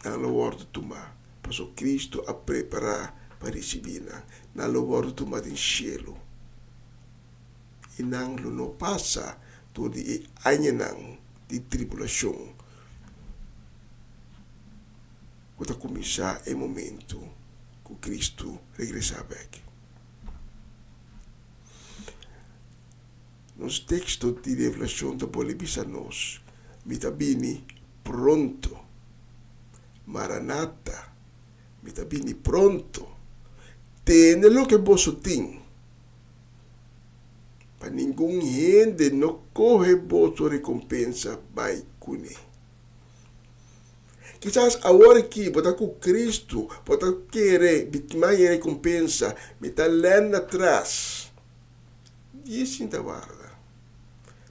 Nan lo wòrdu tumá, pasobra Kristu a prepará pa risibí nan. Nan lo wòrdu tumá den shelu, i nan lo no pasa dor di e añanan di tribulashon ku ta kuminsá e momentu ku Kristu regresá bèk. Nos teksto di Revelashon ta bolbe bisa nos, Mi ta bini pronto. Maranata, mi ta bini pronto. Tene loke boso tin, pa ningun hende no kohe boso rekompensa bai kuné. Kisas awor aki bo ta ku Kristu, bo ta kere bitima e rekompensa, mi ta lèn atras. Di sinta warda.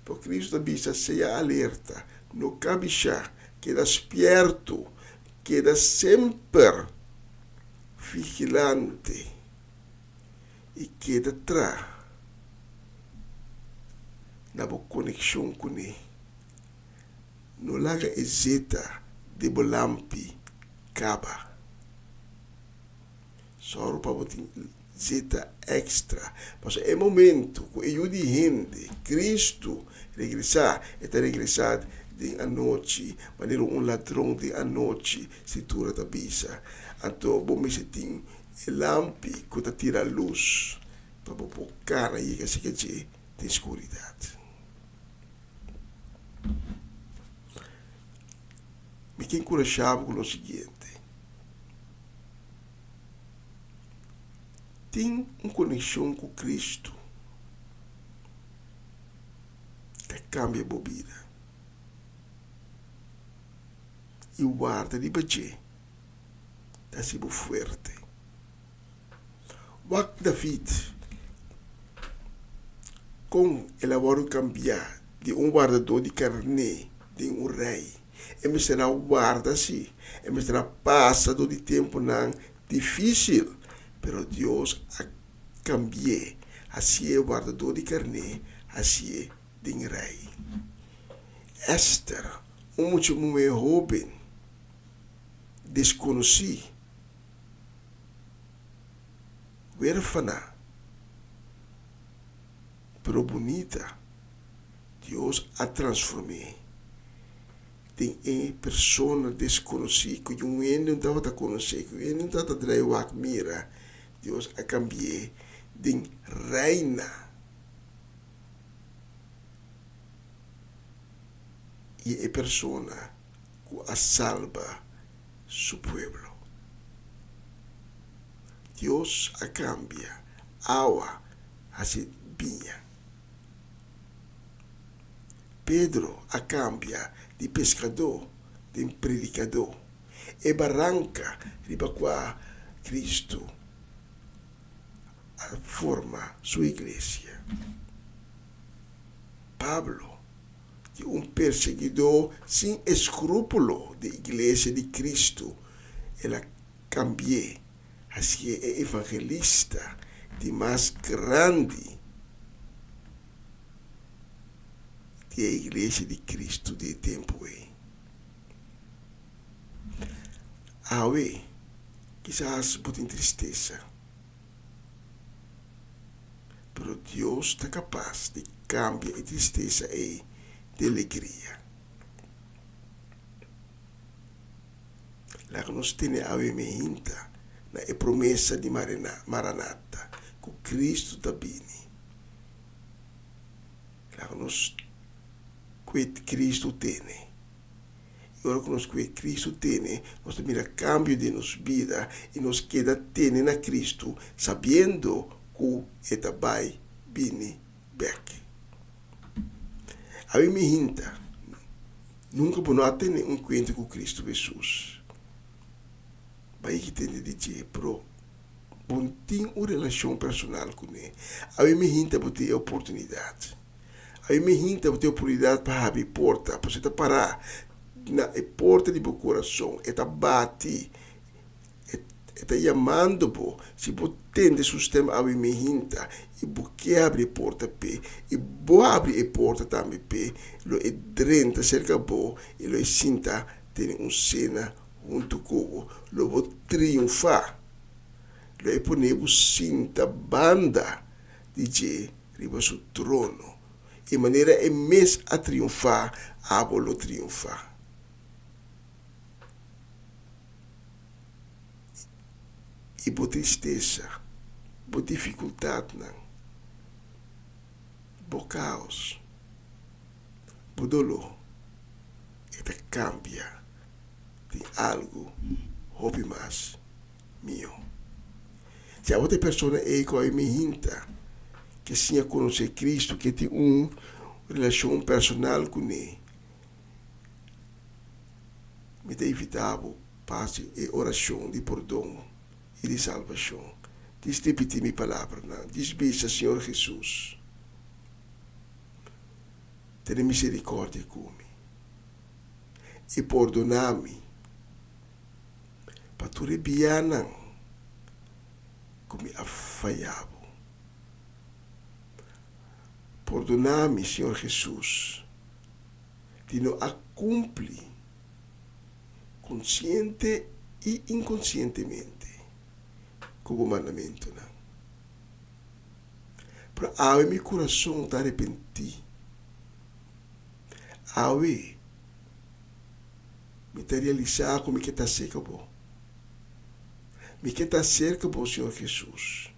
Por Cristo ta bisa, Sea alerta, no kabishá, keda spierto, keda semper vigilante i keda tra na bo konekshon kuné. No laga e zeta di bo lampi kaba. Sòru pa bo tin zeta èkstra. Pasobra e momentu ku e Yu di hende, Kristu, regresá, e ta regresá den anochi, manera un ladron den anochi, Skritura ta bisa. Anto bo mester tin e lampi ku ta tira lus pa bo por kana yega seka dje den skuridat. Mi ke enkurashá bo ku lo siguiente. Tin un konekshon ku Kristu ta kambia bo bida i warda riba dje ta hasi bo fuerte. Wak David kon el a wòrdu kambiá di un wardadó di karné den un rei. E mester a warda si, e mester a pasa dor di tempunan difísil, pero Dios a kambi'é, hasié wardadó di karné, hasié den rei. Ester, un mucha muhé hóben, deskonosí, wérfana, pero bunita, Dios a transform'é den e persona deskonosí ku niun hende no tabata konosé, ku niun hende no tabata drai wak mira. Dios a kambi'é den reina. I e persona ku a salba su pueblo. Dios a kambia awa hasi biña. Pedro a kambia di peskadó den predikadó. E baranka riba kua Kristu a forma su iglesia. Pablo, di un perseguidó sin eskrúpulo di Iglesia di Kristu, el a kambi'é hasié e evangelista di mas grandi di e Iglesia di Kristu di e tempu ei. Awe, kisas bo tin tristesa, pero Dios ta kapas di kambia e tristesa ei den legria. Laga nos tene awe mehinta na e promesa di Maranata, ku Kristu ta bini. Laga nos kue Kristu tene. I ora ku nos kue Kristu tene, nos ta mira kambio den nos bida i nos keda tene na Kristu, sabiendo ku e ta bai bini bèk. Awe mi hinta, nunka bo no a tene un kuentro ku Kristu Hesus. Bai ki tende di dje, pero bo no tin un relashon personal kuné. Awe mi hinta bo tin e oportunidat. Awe mi hinta bo tin oportunidat pa habri porta, pasobra e ta pará na e porta di bo kurason, e ta bati, e ta yamando bo. Si bo tende su stem awe mi hinta i bo ke habri e porta p'e, i bo habri e porta tambe p'e, lo e drenta serka bo i lo e sinta tene un sena huntu ku bo. Lo bo triunfá. Lo e pone bo sinta banda di dje riba su trono. I manera e mes a triunfá, abo lo triunfá. I bo tristesa, bo difikultatnan, bo kaos, bo doló, e ta kambia den algu hopi mas mihó. Si abo ta e persona ei ku a mihinta ke siña konosé Kristu, ke tin un relashon personal kuné, mi ta invitá bo pa hasi e orashon di pordon i di salbashon. Dis ripití mi palabranan. Dis bisa, Señor Hesus, tene miserikòrdia ku mi i pordoná mi pa tur e bianan ku mi a fayá bo. Pordoná mi, Señor Hesus, di no a kumpli konsiente i inkonsientemente ku bo mandamentunan. Pero awe mi kurason ta arepentí. Awe mi ta realisá ku mi ke ta serka bo. Mi ke ta serka bo, Señor Hesus,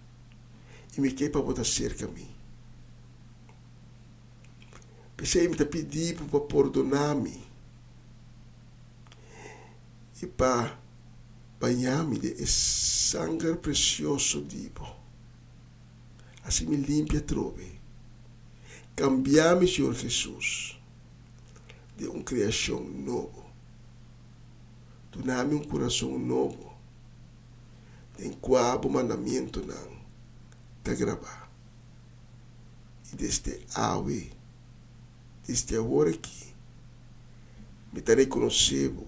i mi ke pa bo ta serka mi. P'esei mi ta pidi bo pa pordoná mi i pa bañá mi den e sanger presioso di bo. Hasi mi limpia atrobe. Kambia mi, Señor Hesus, den un kreashon nobo. Duna mi un kurason nobo den kua bo mandamientonan ta grabá. I desde awe, desde awor aki, mi ta rekonosé bo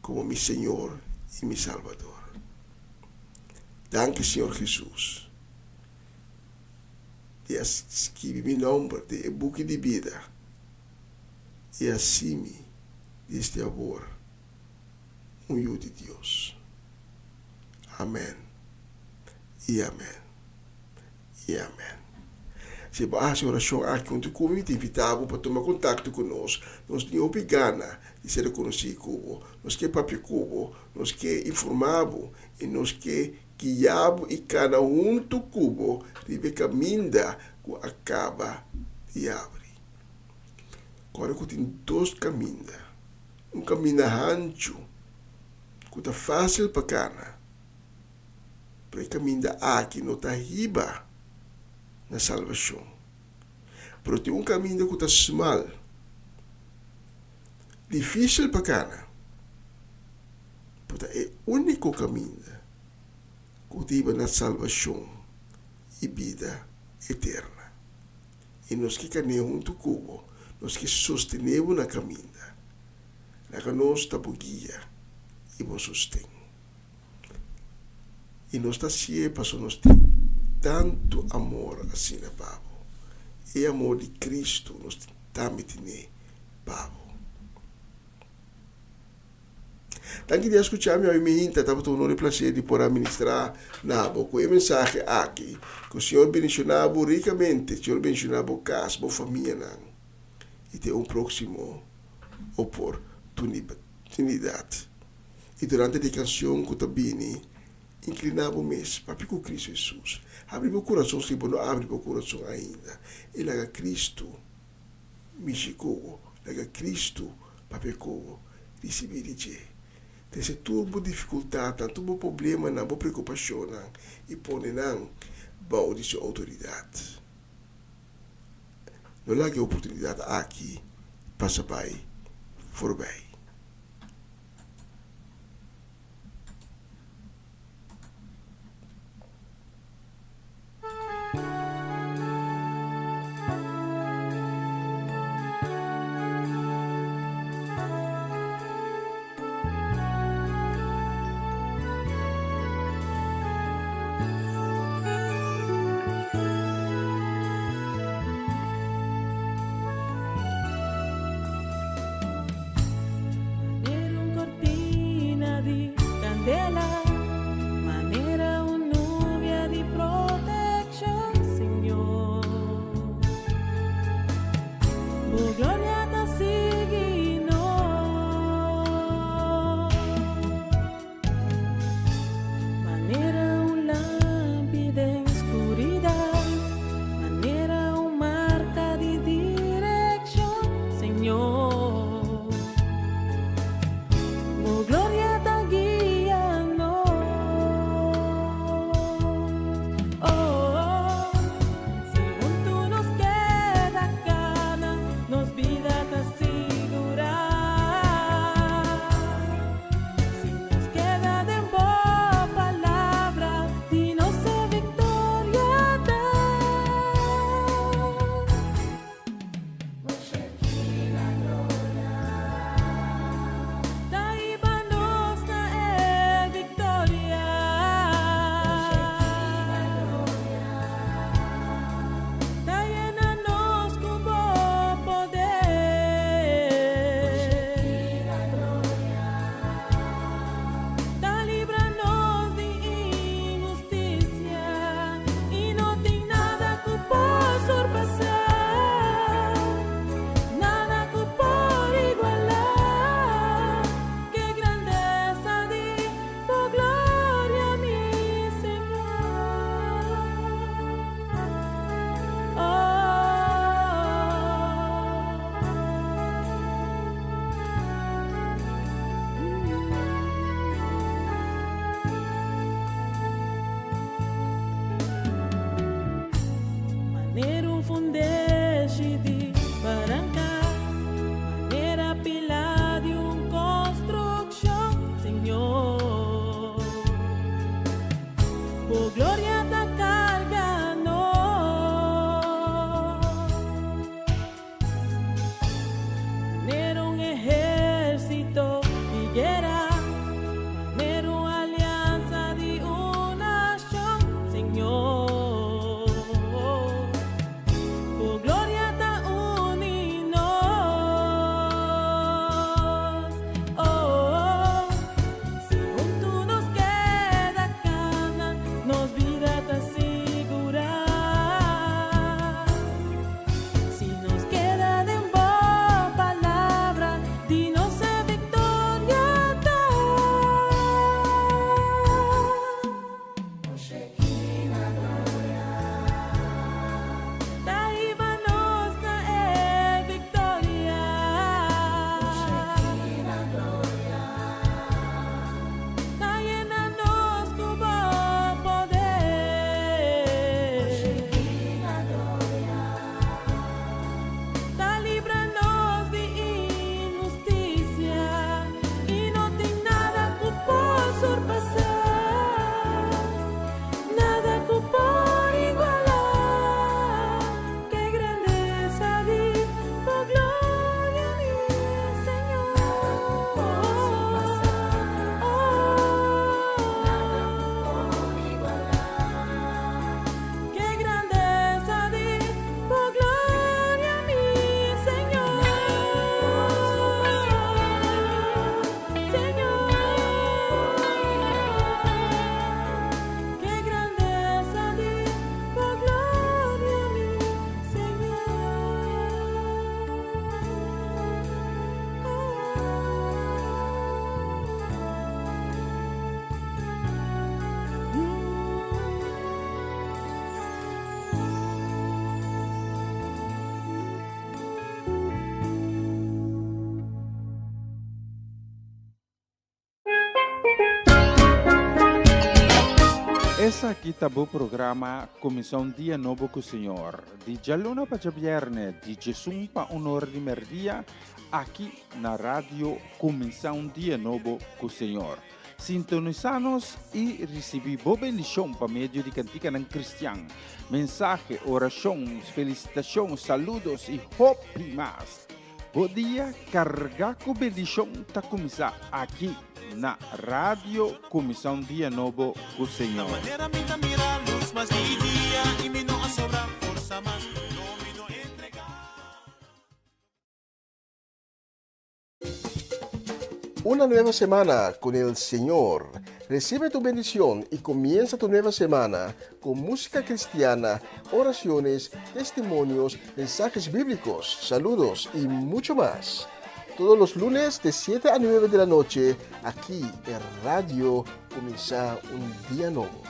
komo mi Señor i mi Salbador. Danki, Señor Hesus, di a skibi mi nomber den e buki di bida i hasi mi desde awor un yu di Dios. Amen i amen i amen. Si bo a hasi orashon aki huntu ku mi, mi ta invitá bo pa tuma kontakto ku nos. Nos tin hopi gana di ser konosí ku bo. Nos ke papia ku bo, nos ke informá bo i nos ke guia bo i kana huntu ku bo riba e kaminda ku a kaba di yabri. Kòrda ku tin dos kaminda, un kaminda hanchu ku ta fásil pa kana, pero e kaminda aki no ta hiba na salbashon. Pero tin un kaminda ku ta smal, difísil pa kana, pero ta e úniko kaminda ku ta hiba na salbashon i bida eterna. I nos ke kan'é huntu ku bo. Nos ke sostené bo na kaminda. Laga nos ta bo guia i bo sosten. I nos ta hasié pasobra nos tin tantu amor asina pa bo. E amor di Kristu nos tin tambe tene pa bo. Danki di a skucha mi awe mi hinta. Tabata un honor i plaser di por a ministrá na bo ku e mensahe aki. Ku Señor bendishoná bo rikamente. Señor bendishoná bo kas, bo famianan. I te un próksimo oportunidat. I durante di e kanshon ku ta bini, inkliná bo mes, papia ku Kristu Hesus. Habri bo kurason si bo no a habri bo kurason ainda, i laga Kristu mishi ku bo, laga Kristu papia ku bo. Risibí di dje. Trese tur bo difikultatnan, tur bo problemanan, bo preokupashonnan, i pone nan bou di su outoridat. No laga e oportunidat aki pasa bai forbij. Manera un cortina di candela, manera un nubia di proteccion, Señor. Bo gloria ta sigui nos. Manera un lampi den skuridat, manera un marka di direkshon, Señor. Bo gloria ta guia nos. Oh, si huntu nos keda kana, nos bida. Esaki ta bo programa Kuminsá un Dia Nobo ku Señor, di djaluna pa djabièrnè di djesun pa un or di mèrdia, aki na Radio Kuminsá un Dia Nobo ku Señor. Sintonisá nos i risibí bo bendishon pa medio di kantikanan kristian, mensahe, orashon, felisitashon, saludos i hopi mas. Bo dia kargá ku bendishon ta kuminsá aki na Radio Kuminsá un Dia Nobo ku Señor. Una nueva semana con el Señor. Recibe tu bendición y comienza tu nueva semana con música cristiana, oraciones, testimonios, mensajes bíblicos, saludos y mucho más. Todos los lunes de 7 a 9 de la noche, aquí en Radio Comienza un Día Nuevo.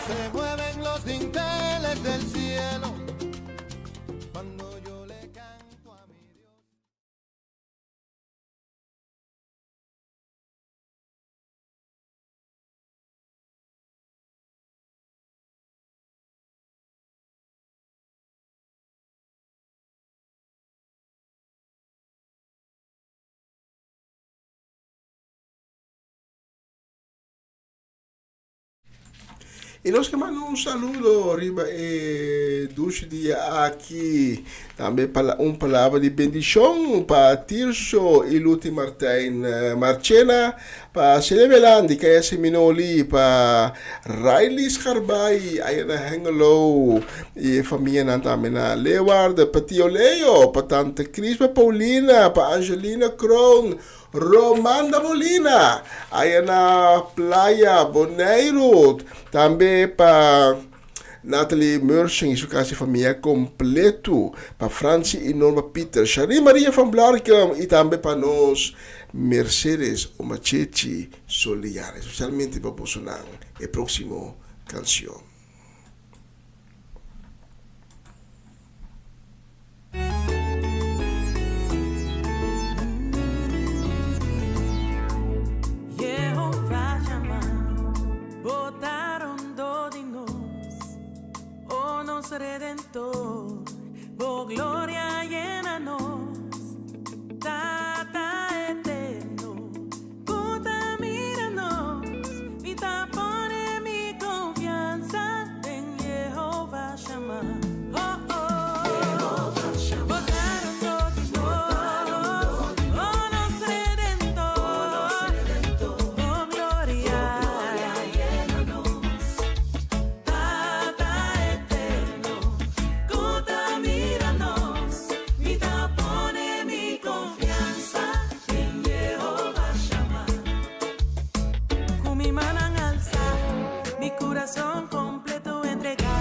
Se mueven los dinteles del cielo cuando yo le canto a mi Dios. I nos ke manda un saludo riba e dushi dia aki. Tambe pala un palabra di bendishon pa Tirso i Luti Martijn Marchena, pa Celia Belan di Kaya Seminoli, pa Riley Scharbaai aya na Hengelo i e famianan tambe na Leeuwarden, pa Tio Leo, pa Tante Cris, pa Paulina, pa Angelina Kroon, Romanda Molina, aya na Playa Boneiru. Tambe pa Natalie Mershing y su casa y famia completo. Pa Franci y Norma Pieter, Shari Maria van Blaricum y tambe pa nos Mercedes Omachechi Soliar. Especialmente pa bosonan e proximo cancion. Redentor, bo gloria llena nos, Tata eterno, ku ta mira nos, mi ta pone mi konfiansa den Jehová Shammah. Oh, oh. Bo ta rondó di nos, oh nos Redentor, bo gloria llena nos, Tata eterno, ku ta mira nos, mi ta pone mi konfiansa den Jehová Shammah. Ku mi mannan alsá, mi kurason kompleto entregá,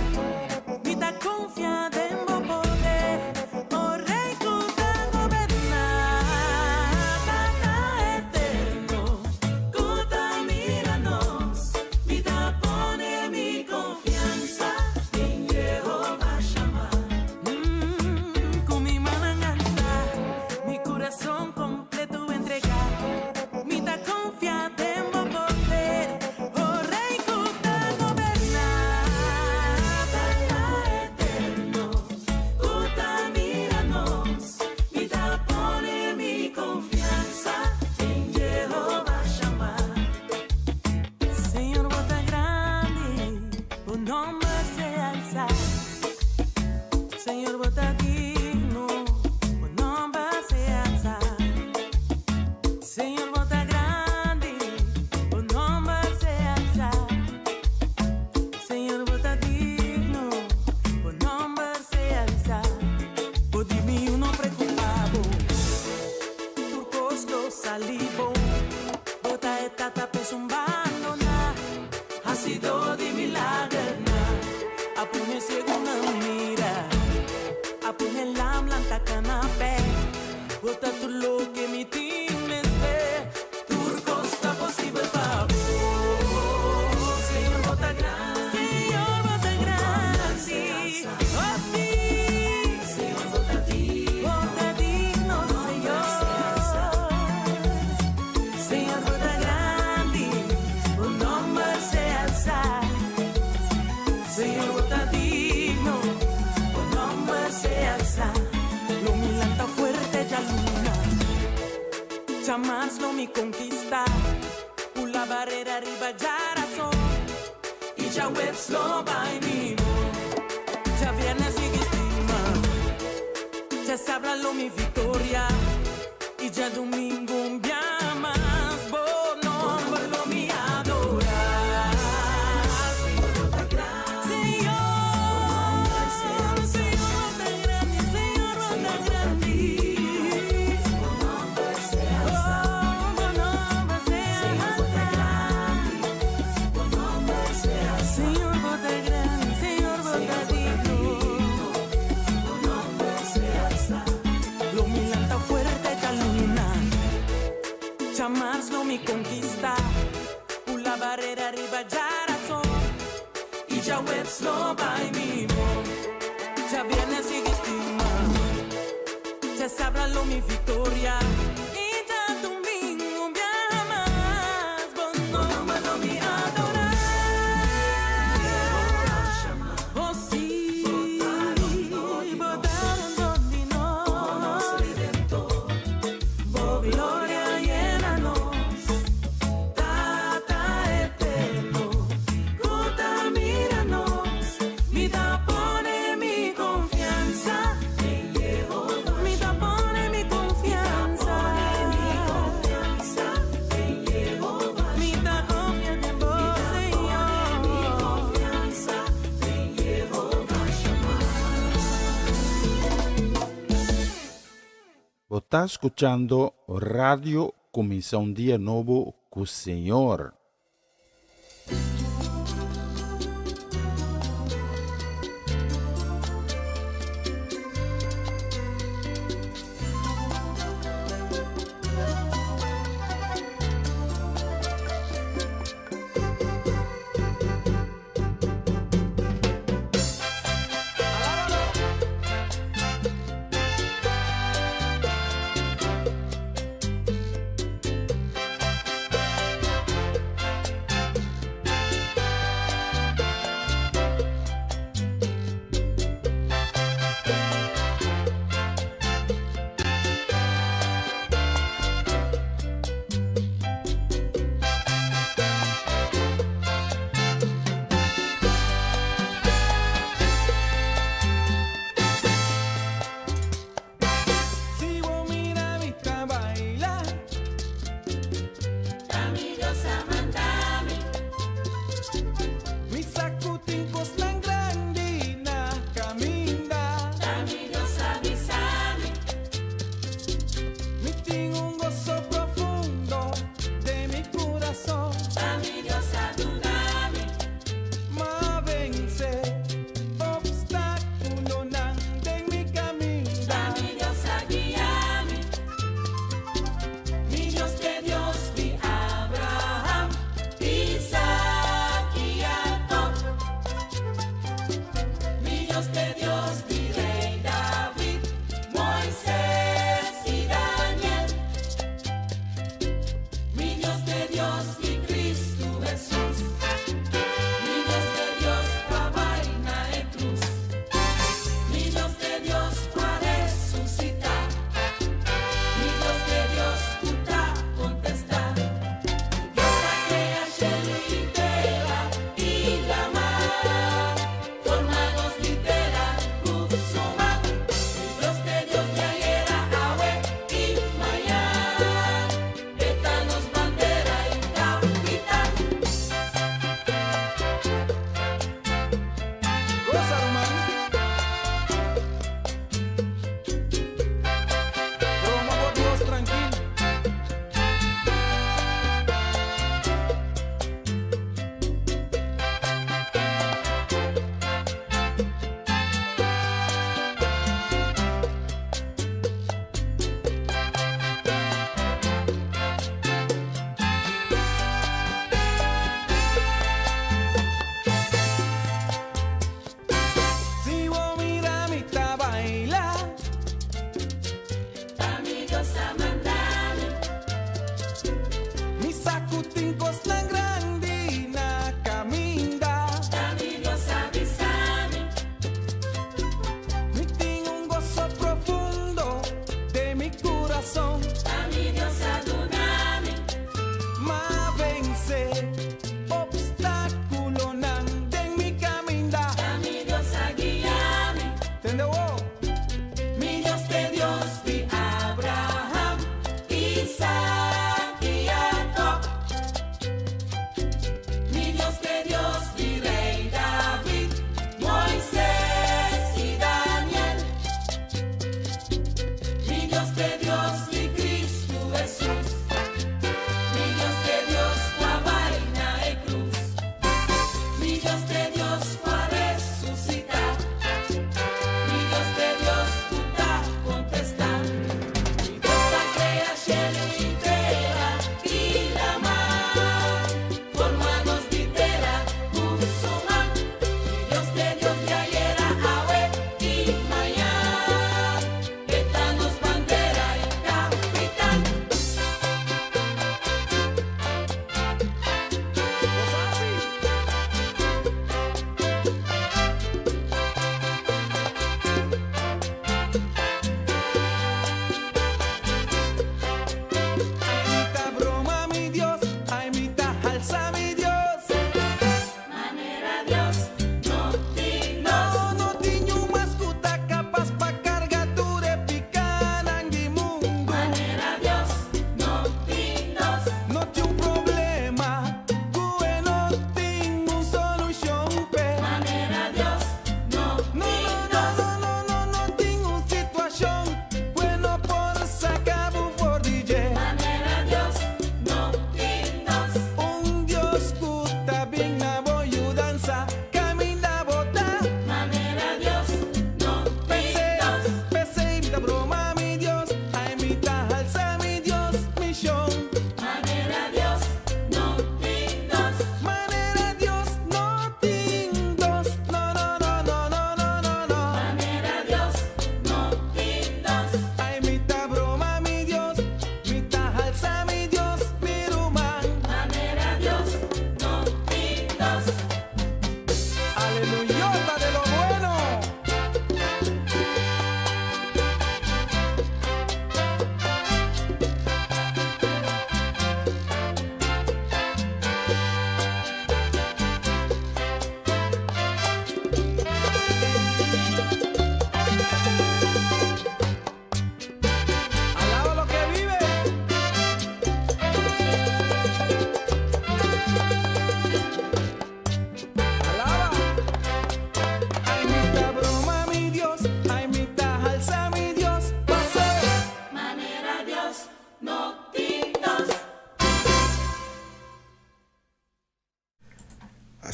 mi ta konfia den bo poder, o Rei ku ta goberná. Tata eterno, ku ta mira nos, mi ta pone mi konfiansa den Jehová Shammah. Ku mi mannan alsá, mi kurason kompleto entregá, mi ta konfia den bo poder, o Rei ku ta goberná. Tata eterno, ku ta mira nos, mi ta pone mi konfiansa den Jehová Shammah. Señor, bo ta grandi, bo nòmber sea alsá. Señor, bo ta digno, bo nòmber sea alsá. Señor, bo ta grandi, bo nòmber sea alsá. Señor, bo ta digno, bo nòmber sea alsá. Bo di mi no preokupá bo, tur kos lo sali bon. Bo ta e tata pa esun bandoná, hasidó di milagernan. A pone siegunan mira, a pone lam lanta kana bèk. Bo ta tur loke mi tin mester, tur kos ta posibel pa bo. Señor, bo ta grandi, Señor, bo ta grandi, oh sí. Señor, bo ta digno, bo ta digno, Señor. Señor, bo ta grandi, bo. Djamars lo mi konkistá Pula barera riba djarason I djaweps lo bai mi bon Djabièrnè sigui stima Djasabra lo mi viktoria I djadumingu un bia mas Bo nomber lo mi adorá Señor, Señor bo ta grandi Señor bo ta grandi Oh, bo nomber sea alzá Señor bo ta grandi Señor bo ta digno Lo mi lanta fuerte djaluna Djamars lo mi konkistá Pula barera riba djarason I djaweps lo bai mi bon Djabièrnè sigui stima Djasabra lo mi viktoria I djadumingu un biaha mas Bo nomber lo mi adorá Oh sí, bo ta rondó di nos Bo gloria yena nos Tata eterno, ku ta mira nos Mi ta pone mi konfiansa den Jehová Mi ta pone mi konfiansa den Jehová Mi ta konfia den bo, Señor Mi konfiansa den Jehová Shammah. Bo ta skuchando Radio Kuminsá un Dia Nobo ku Señor.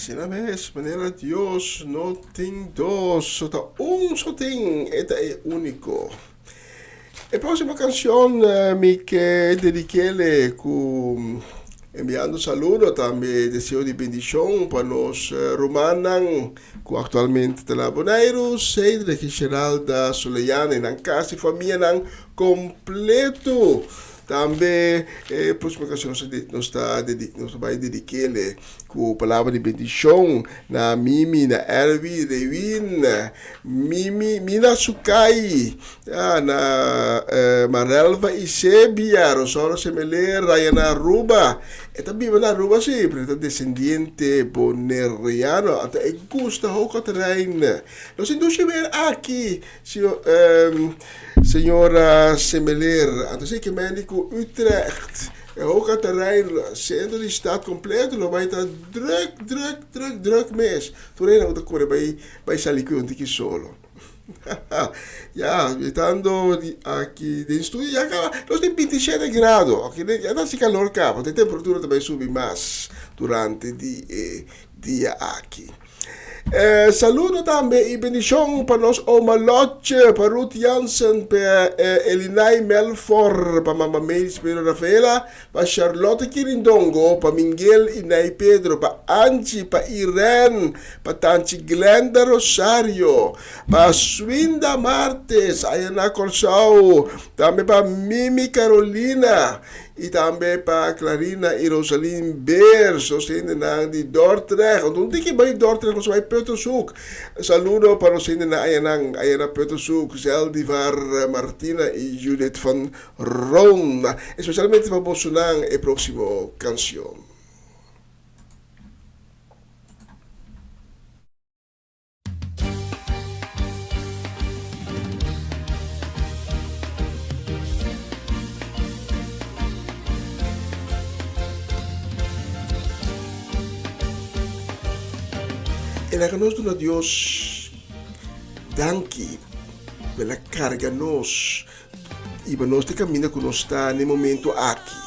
Asina mes, manera Dios no tin dos, so ta un so tin, e ta e úniko. E próksimo kanshon mi ke dedik'ele ku enviando saludo tambe deseo di bendishon pa nos rumannan ku aktualmente ta na Boneiru, Cedric i Geralda Soleana i nan kas i famianan kompleto. Tambe e próksimo kanshon nos ta nos ta bai dedik'ele ku palabra di bendishon na Mimi, na Erwi, Rewin, Mimi, Mina Sukai, ya, na Marelva Isebia, Rosauro Semeler, Raya na Aruba. E ta biba na Aruba si, pero e ta desendiente boneriano. Anto e gusta Hoog Catherine. Nos indushi wer aki, señor, señora Semeler. Anto si ke mende ku Utrecht, e Hoog Catherine, sentro di stad kompleto lo bai ta druk, druk, druk, druk mes. Tur hende ku ta kore bai bai sali ku un tiki solo. Ya, estando di aki den studio ya kaba nos tin 27 grado. Oke, ya ta hasi kalor kaba. E temperatura ta bai subi mas durante di e dia aki. Eh, saludo tambe i bendishon pa nos oma Lotje, pa Ruth Jansen, pa eh, Elinai Melfor, pa mama Mavis Pedro Rafaela, pa Charlotte Kirindongo, pa Mingel i Nay Pedro, pa Angie, pa Irene, pa Tanchi Glenda Rosario, pa Swinda Martes, aya na Kòrsou, tambe pa Mimi Carolina, i tambe pa Clarina i Rosalyn Beers, nos hendenan di Dordrecht. Anto un tiki bai Dordrecht, nos bai Puttershoek. Saludo pa nos hendenan ayanan, aya na Puttershoek, Zeldivar Martina i Judith van Roon, especialmente pa bosonan e proximo cancion. E laga nos duna Dios danki pa el a carga nos. I pa nos ta kaminda ku nos ta na e momento aki.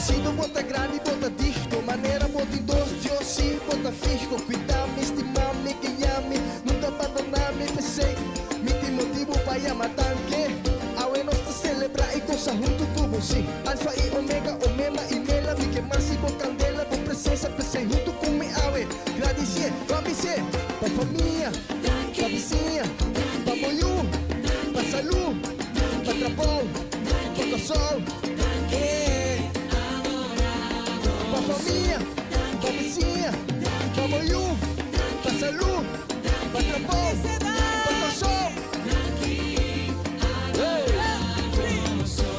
Meresido bo ta grandi bo ta digno Manera bo tin dos Dios si bo ta fiho Cuida mi stima mi guia mi Nunca bandona mi P'esey mi tin motibu pa yama danki Awe nos ta celebra y goza hunto cu bo Si Alfa y Omega Omema y Mela Mi ke mas di bo candela Bo presencia P'esey hunto cu mi awe Gradicie Ban bis'e Pa famia Pa bisiña Pa bo yu Pa salú Pa trabou Pa Kòrsou eh Pa famia Pa bisiña Pa bo yu Pa salú Pa trabou Pa Kòrsou.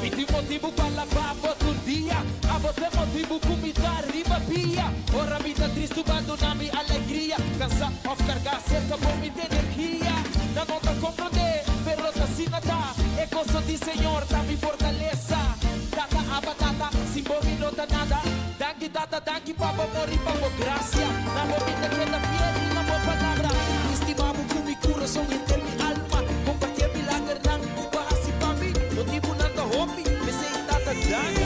Mi tin motibu pa laba bo tur dia. Abo t'e motibu ku mi ta riba pia. Ora mi ta tristu bo a duna mi alegria. Kansa òf kargá serka bo mi ta energia. Nan no ta komprondé, pero ta asina ta. E goso di Señor ta mi fortalesa. Tata, Abba, Tata, sin bo mi no ta nada. Danki, Tata, danki pa bo amor i pa bo grasia. Na bo mi ta keda fiel i na bo palabra. Mi stima bo ku mi kurason henter mi alma. Kompartí e milagernan ku bo a hasi pa mi. Motibunan ta hopi, p'esei, Tata, danki.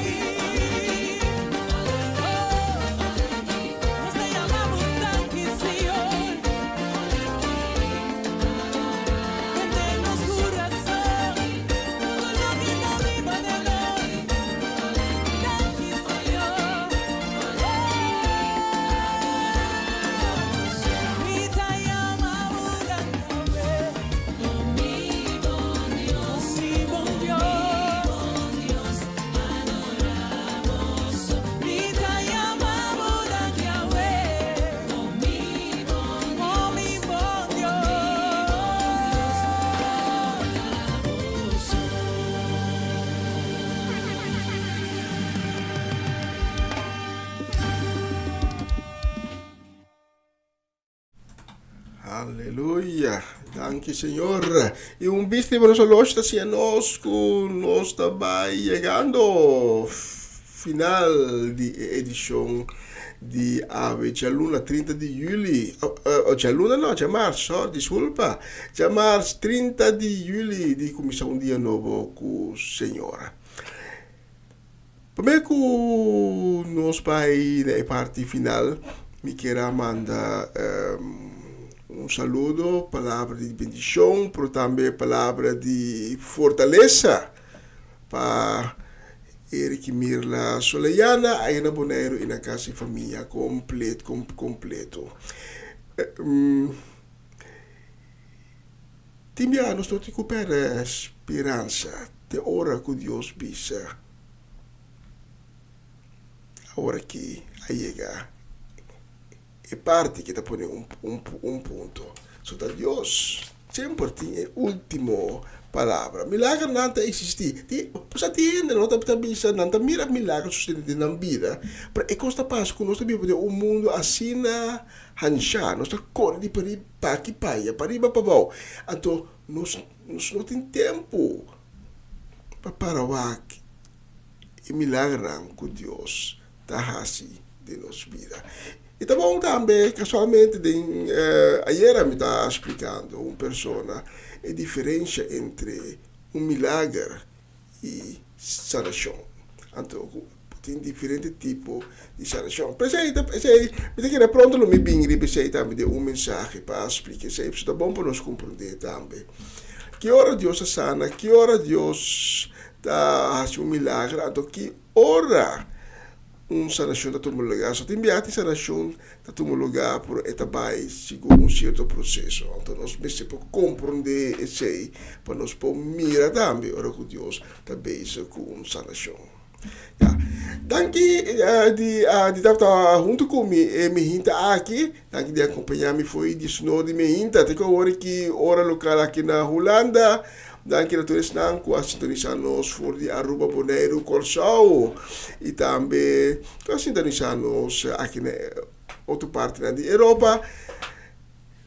Aleluya. Danki Señor. Y un bista di nos olosh ta siña nos ku nos ta bai yegando final di e edishon di awe djaluna 30 di juli. Oh, djaluna no, djamars, sorry, disculpa. Djamars 30 di juli di kuminsá un dia nobo ku Señor. Promé ku nos bai na e parti final, mi kier a manda un saludo, palabra di bendishon, pero tambe palabra di fortalesa pa Eric i Mirla Soleyana aya na Boneiru i nan kas i famia kompleto. Tin bia nos no tin ku pèrdè speransa te ora ku Dios bisa, Awor aki a yega e parti ku ta pone un punto. So ta Dios semper tin e último palabra. Milagernan ta eksistí. Sa tin hende no ta bisa nan ta mira milager sosede den nan bida, pero e kos ta pasa ku nos ta biba den un mundu asina hanshá, nos ta kore di pariba. Pa aki pa aya, pa riba pa abou. Anto nos nos no tin tempu pa para wak e milagernan ku Dios ta hasi den nos bida. I ta bon tambe, kasualmente den ayera mi ta splikando un persona e diferensha entre un milager i sanashon. Anto ku tin diferente tipo di sanashon. Pero esei ta esei mi ta kere pronto lo mi bin riba esei tambe den un mensahe pa splika esei pasobra ta bon pa nos komprondé tambe. Ki ora Dios ta sana, ki ora Dios ta hasi un milager, anto ki ora un sanashon ta tuma lugá. So tin biaha tin sanashon ta tuma lugá pero e ta bai segun un sierto proseso. Anto nos mester por komprondé esei pa nos por mira tambe ora ku Dios ta bezig ku un sanashon. Ya. Danki di di tabata huntu ku mi e mihinta aki. Danki di akompañá mi fo'i diesnor di mihinta te ku awor aki ora lokal aki na Hulanda. Danki na tur esnan ku a sintonisá nos for di Aruba, Boneiru, Kòrsou i tambe ku a sintonisá nos aki na otro partinan di Europa.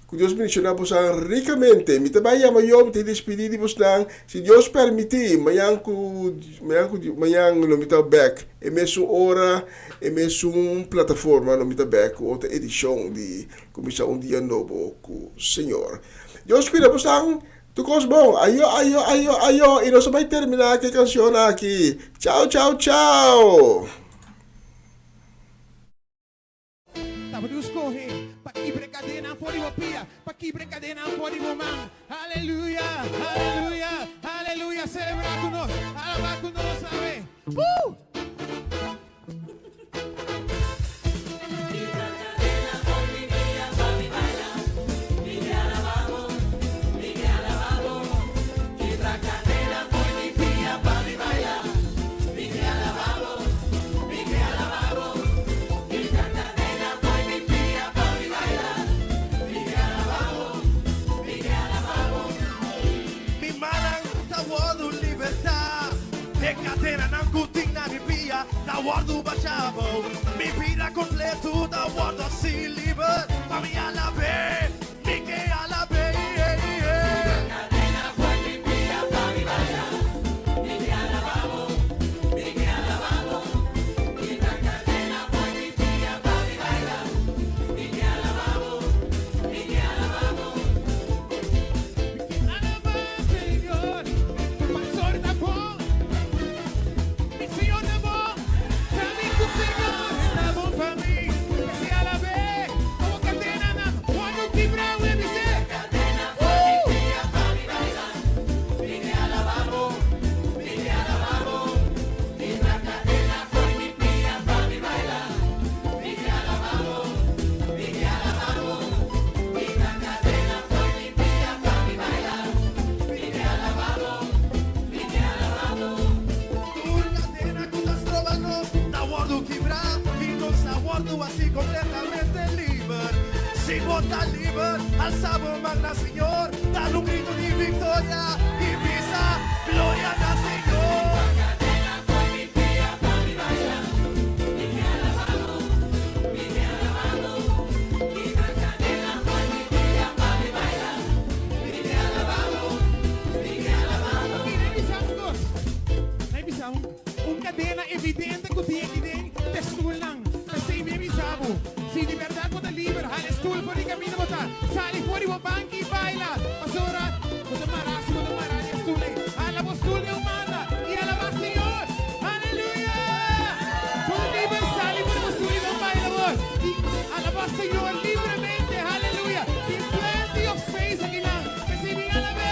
Ku Dios bendishoná bosan rikamente. Mi ta bai yama yo, mi ta despidí di bosnan. Si Dios permití, mañan ku mañan ku mañan lo mi ta bèk e mesun ora, e mesun plataforma lo mi ta bèk ku otro edishon di Kuminsá un Dia Nobo ku Señor. Dios kuida bosan. Tur kos bon. Ayo, ayo, ayo, ayo. I nos a bai terminá ku e kanshon aki. Chao, chao, chao. kadenanan for di bo pia, pa kibra e kadenanan for di bo man. Aleluya, aleluya, aleluya. Selebrá ku nos, alabá ku nos, awe. Woo! Mi mannan ta wòrdu libertá. E kadenanan ku tin na mi pia ta wòrdu bashá abou. Mi bida kompleto ta wòrdu asina liber. Pa mi alab'é, mi ke alab'é. Alabá Señor, pasobra ta bon. Mi Señor ta bon. Sabi ku Señor ta bon pa mi. P'esei alab'é, awor kadenanan wòrdu kibrá, wè bis'é. Woo! Tur kadena ku ta stroba nos ta wòrdu kibrá i nos ta wòrdu hasí kompletamente liber. Si bo ta liber, alsa bo man na Señor, dal un gritu di viktoria i bisa, Gloria na Señor! Mira, bisa un kos. Mi bisa un, un kadena evidente ku tin aki den e stulnan. P'esei mi bisa bo, si di bèrdat bo ta liber, hala e stul for di kaminda bo ta. Sali for di bo banki i baila. Pasobra bo ta mará si bo ta mará di e stul ei. Hala bo stul den un banda i alabá Señor. Aleluya! Bo ta liber, sali for di bo stul i bo baila bo. I alabá Señor libremente. Aleluya! Tin plenty of space akinan. P'esei mi alab'é.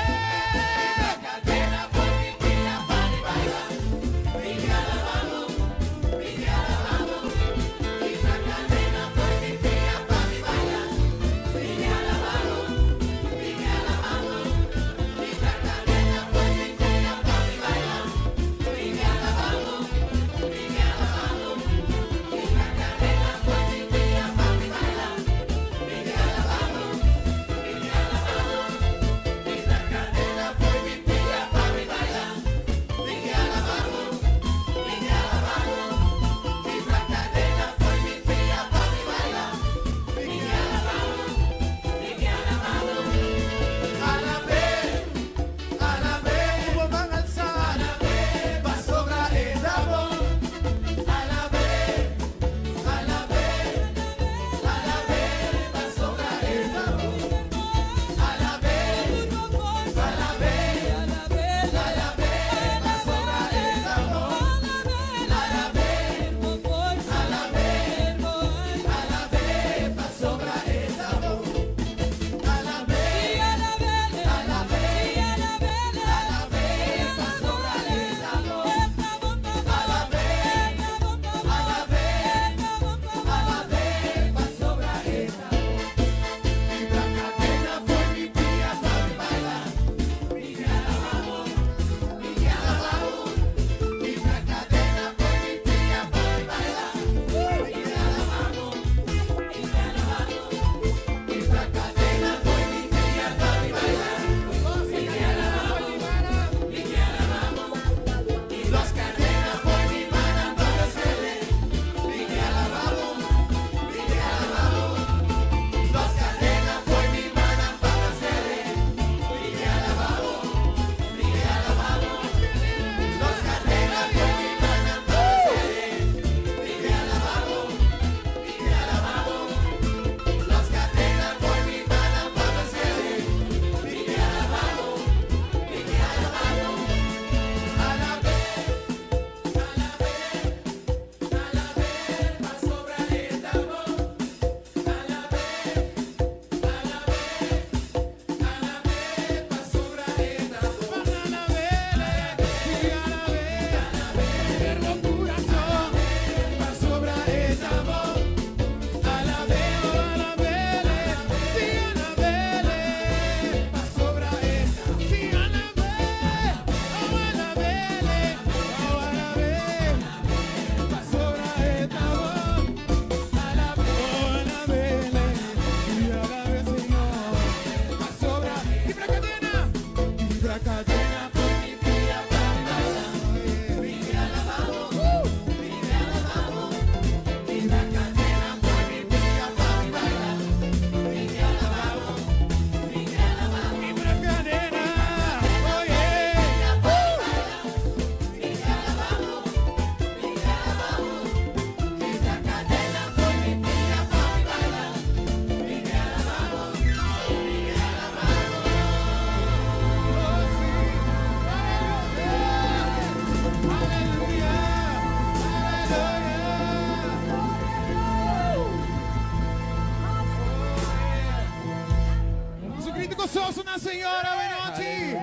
gososo na Señor anochi.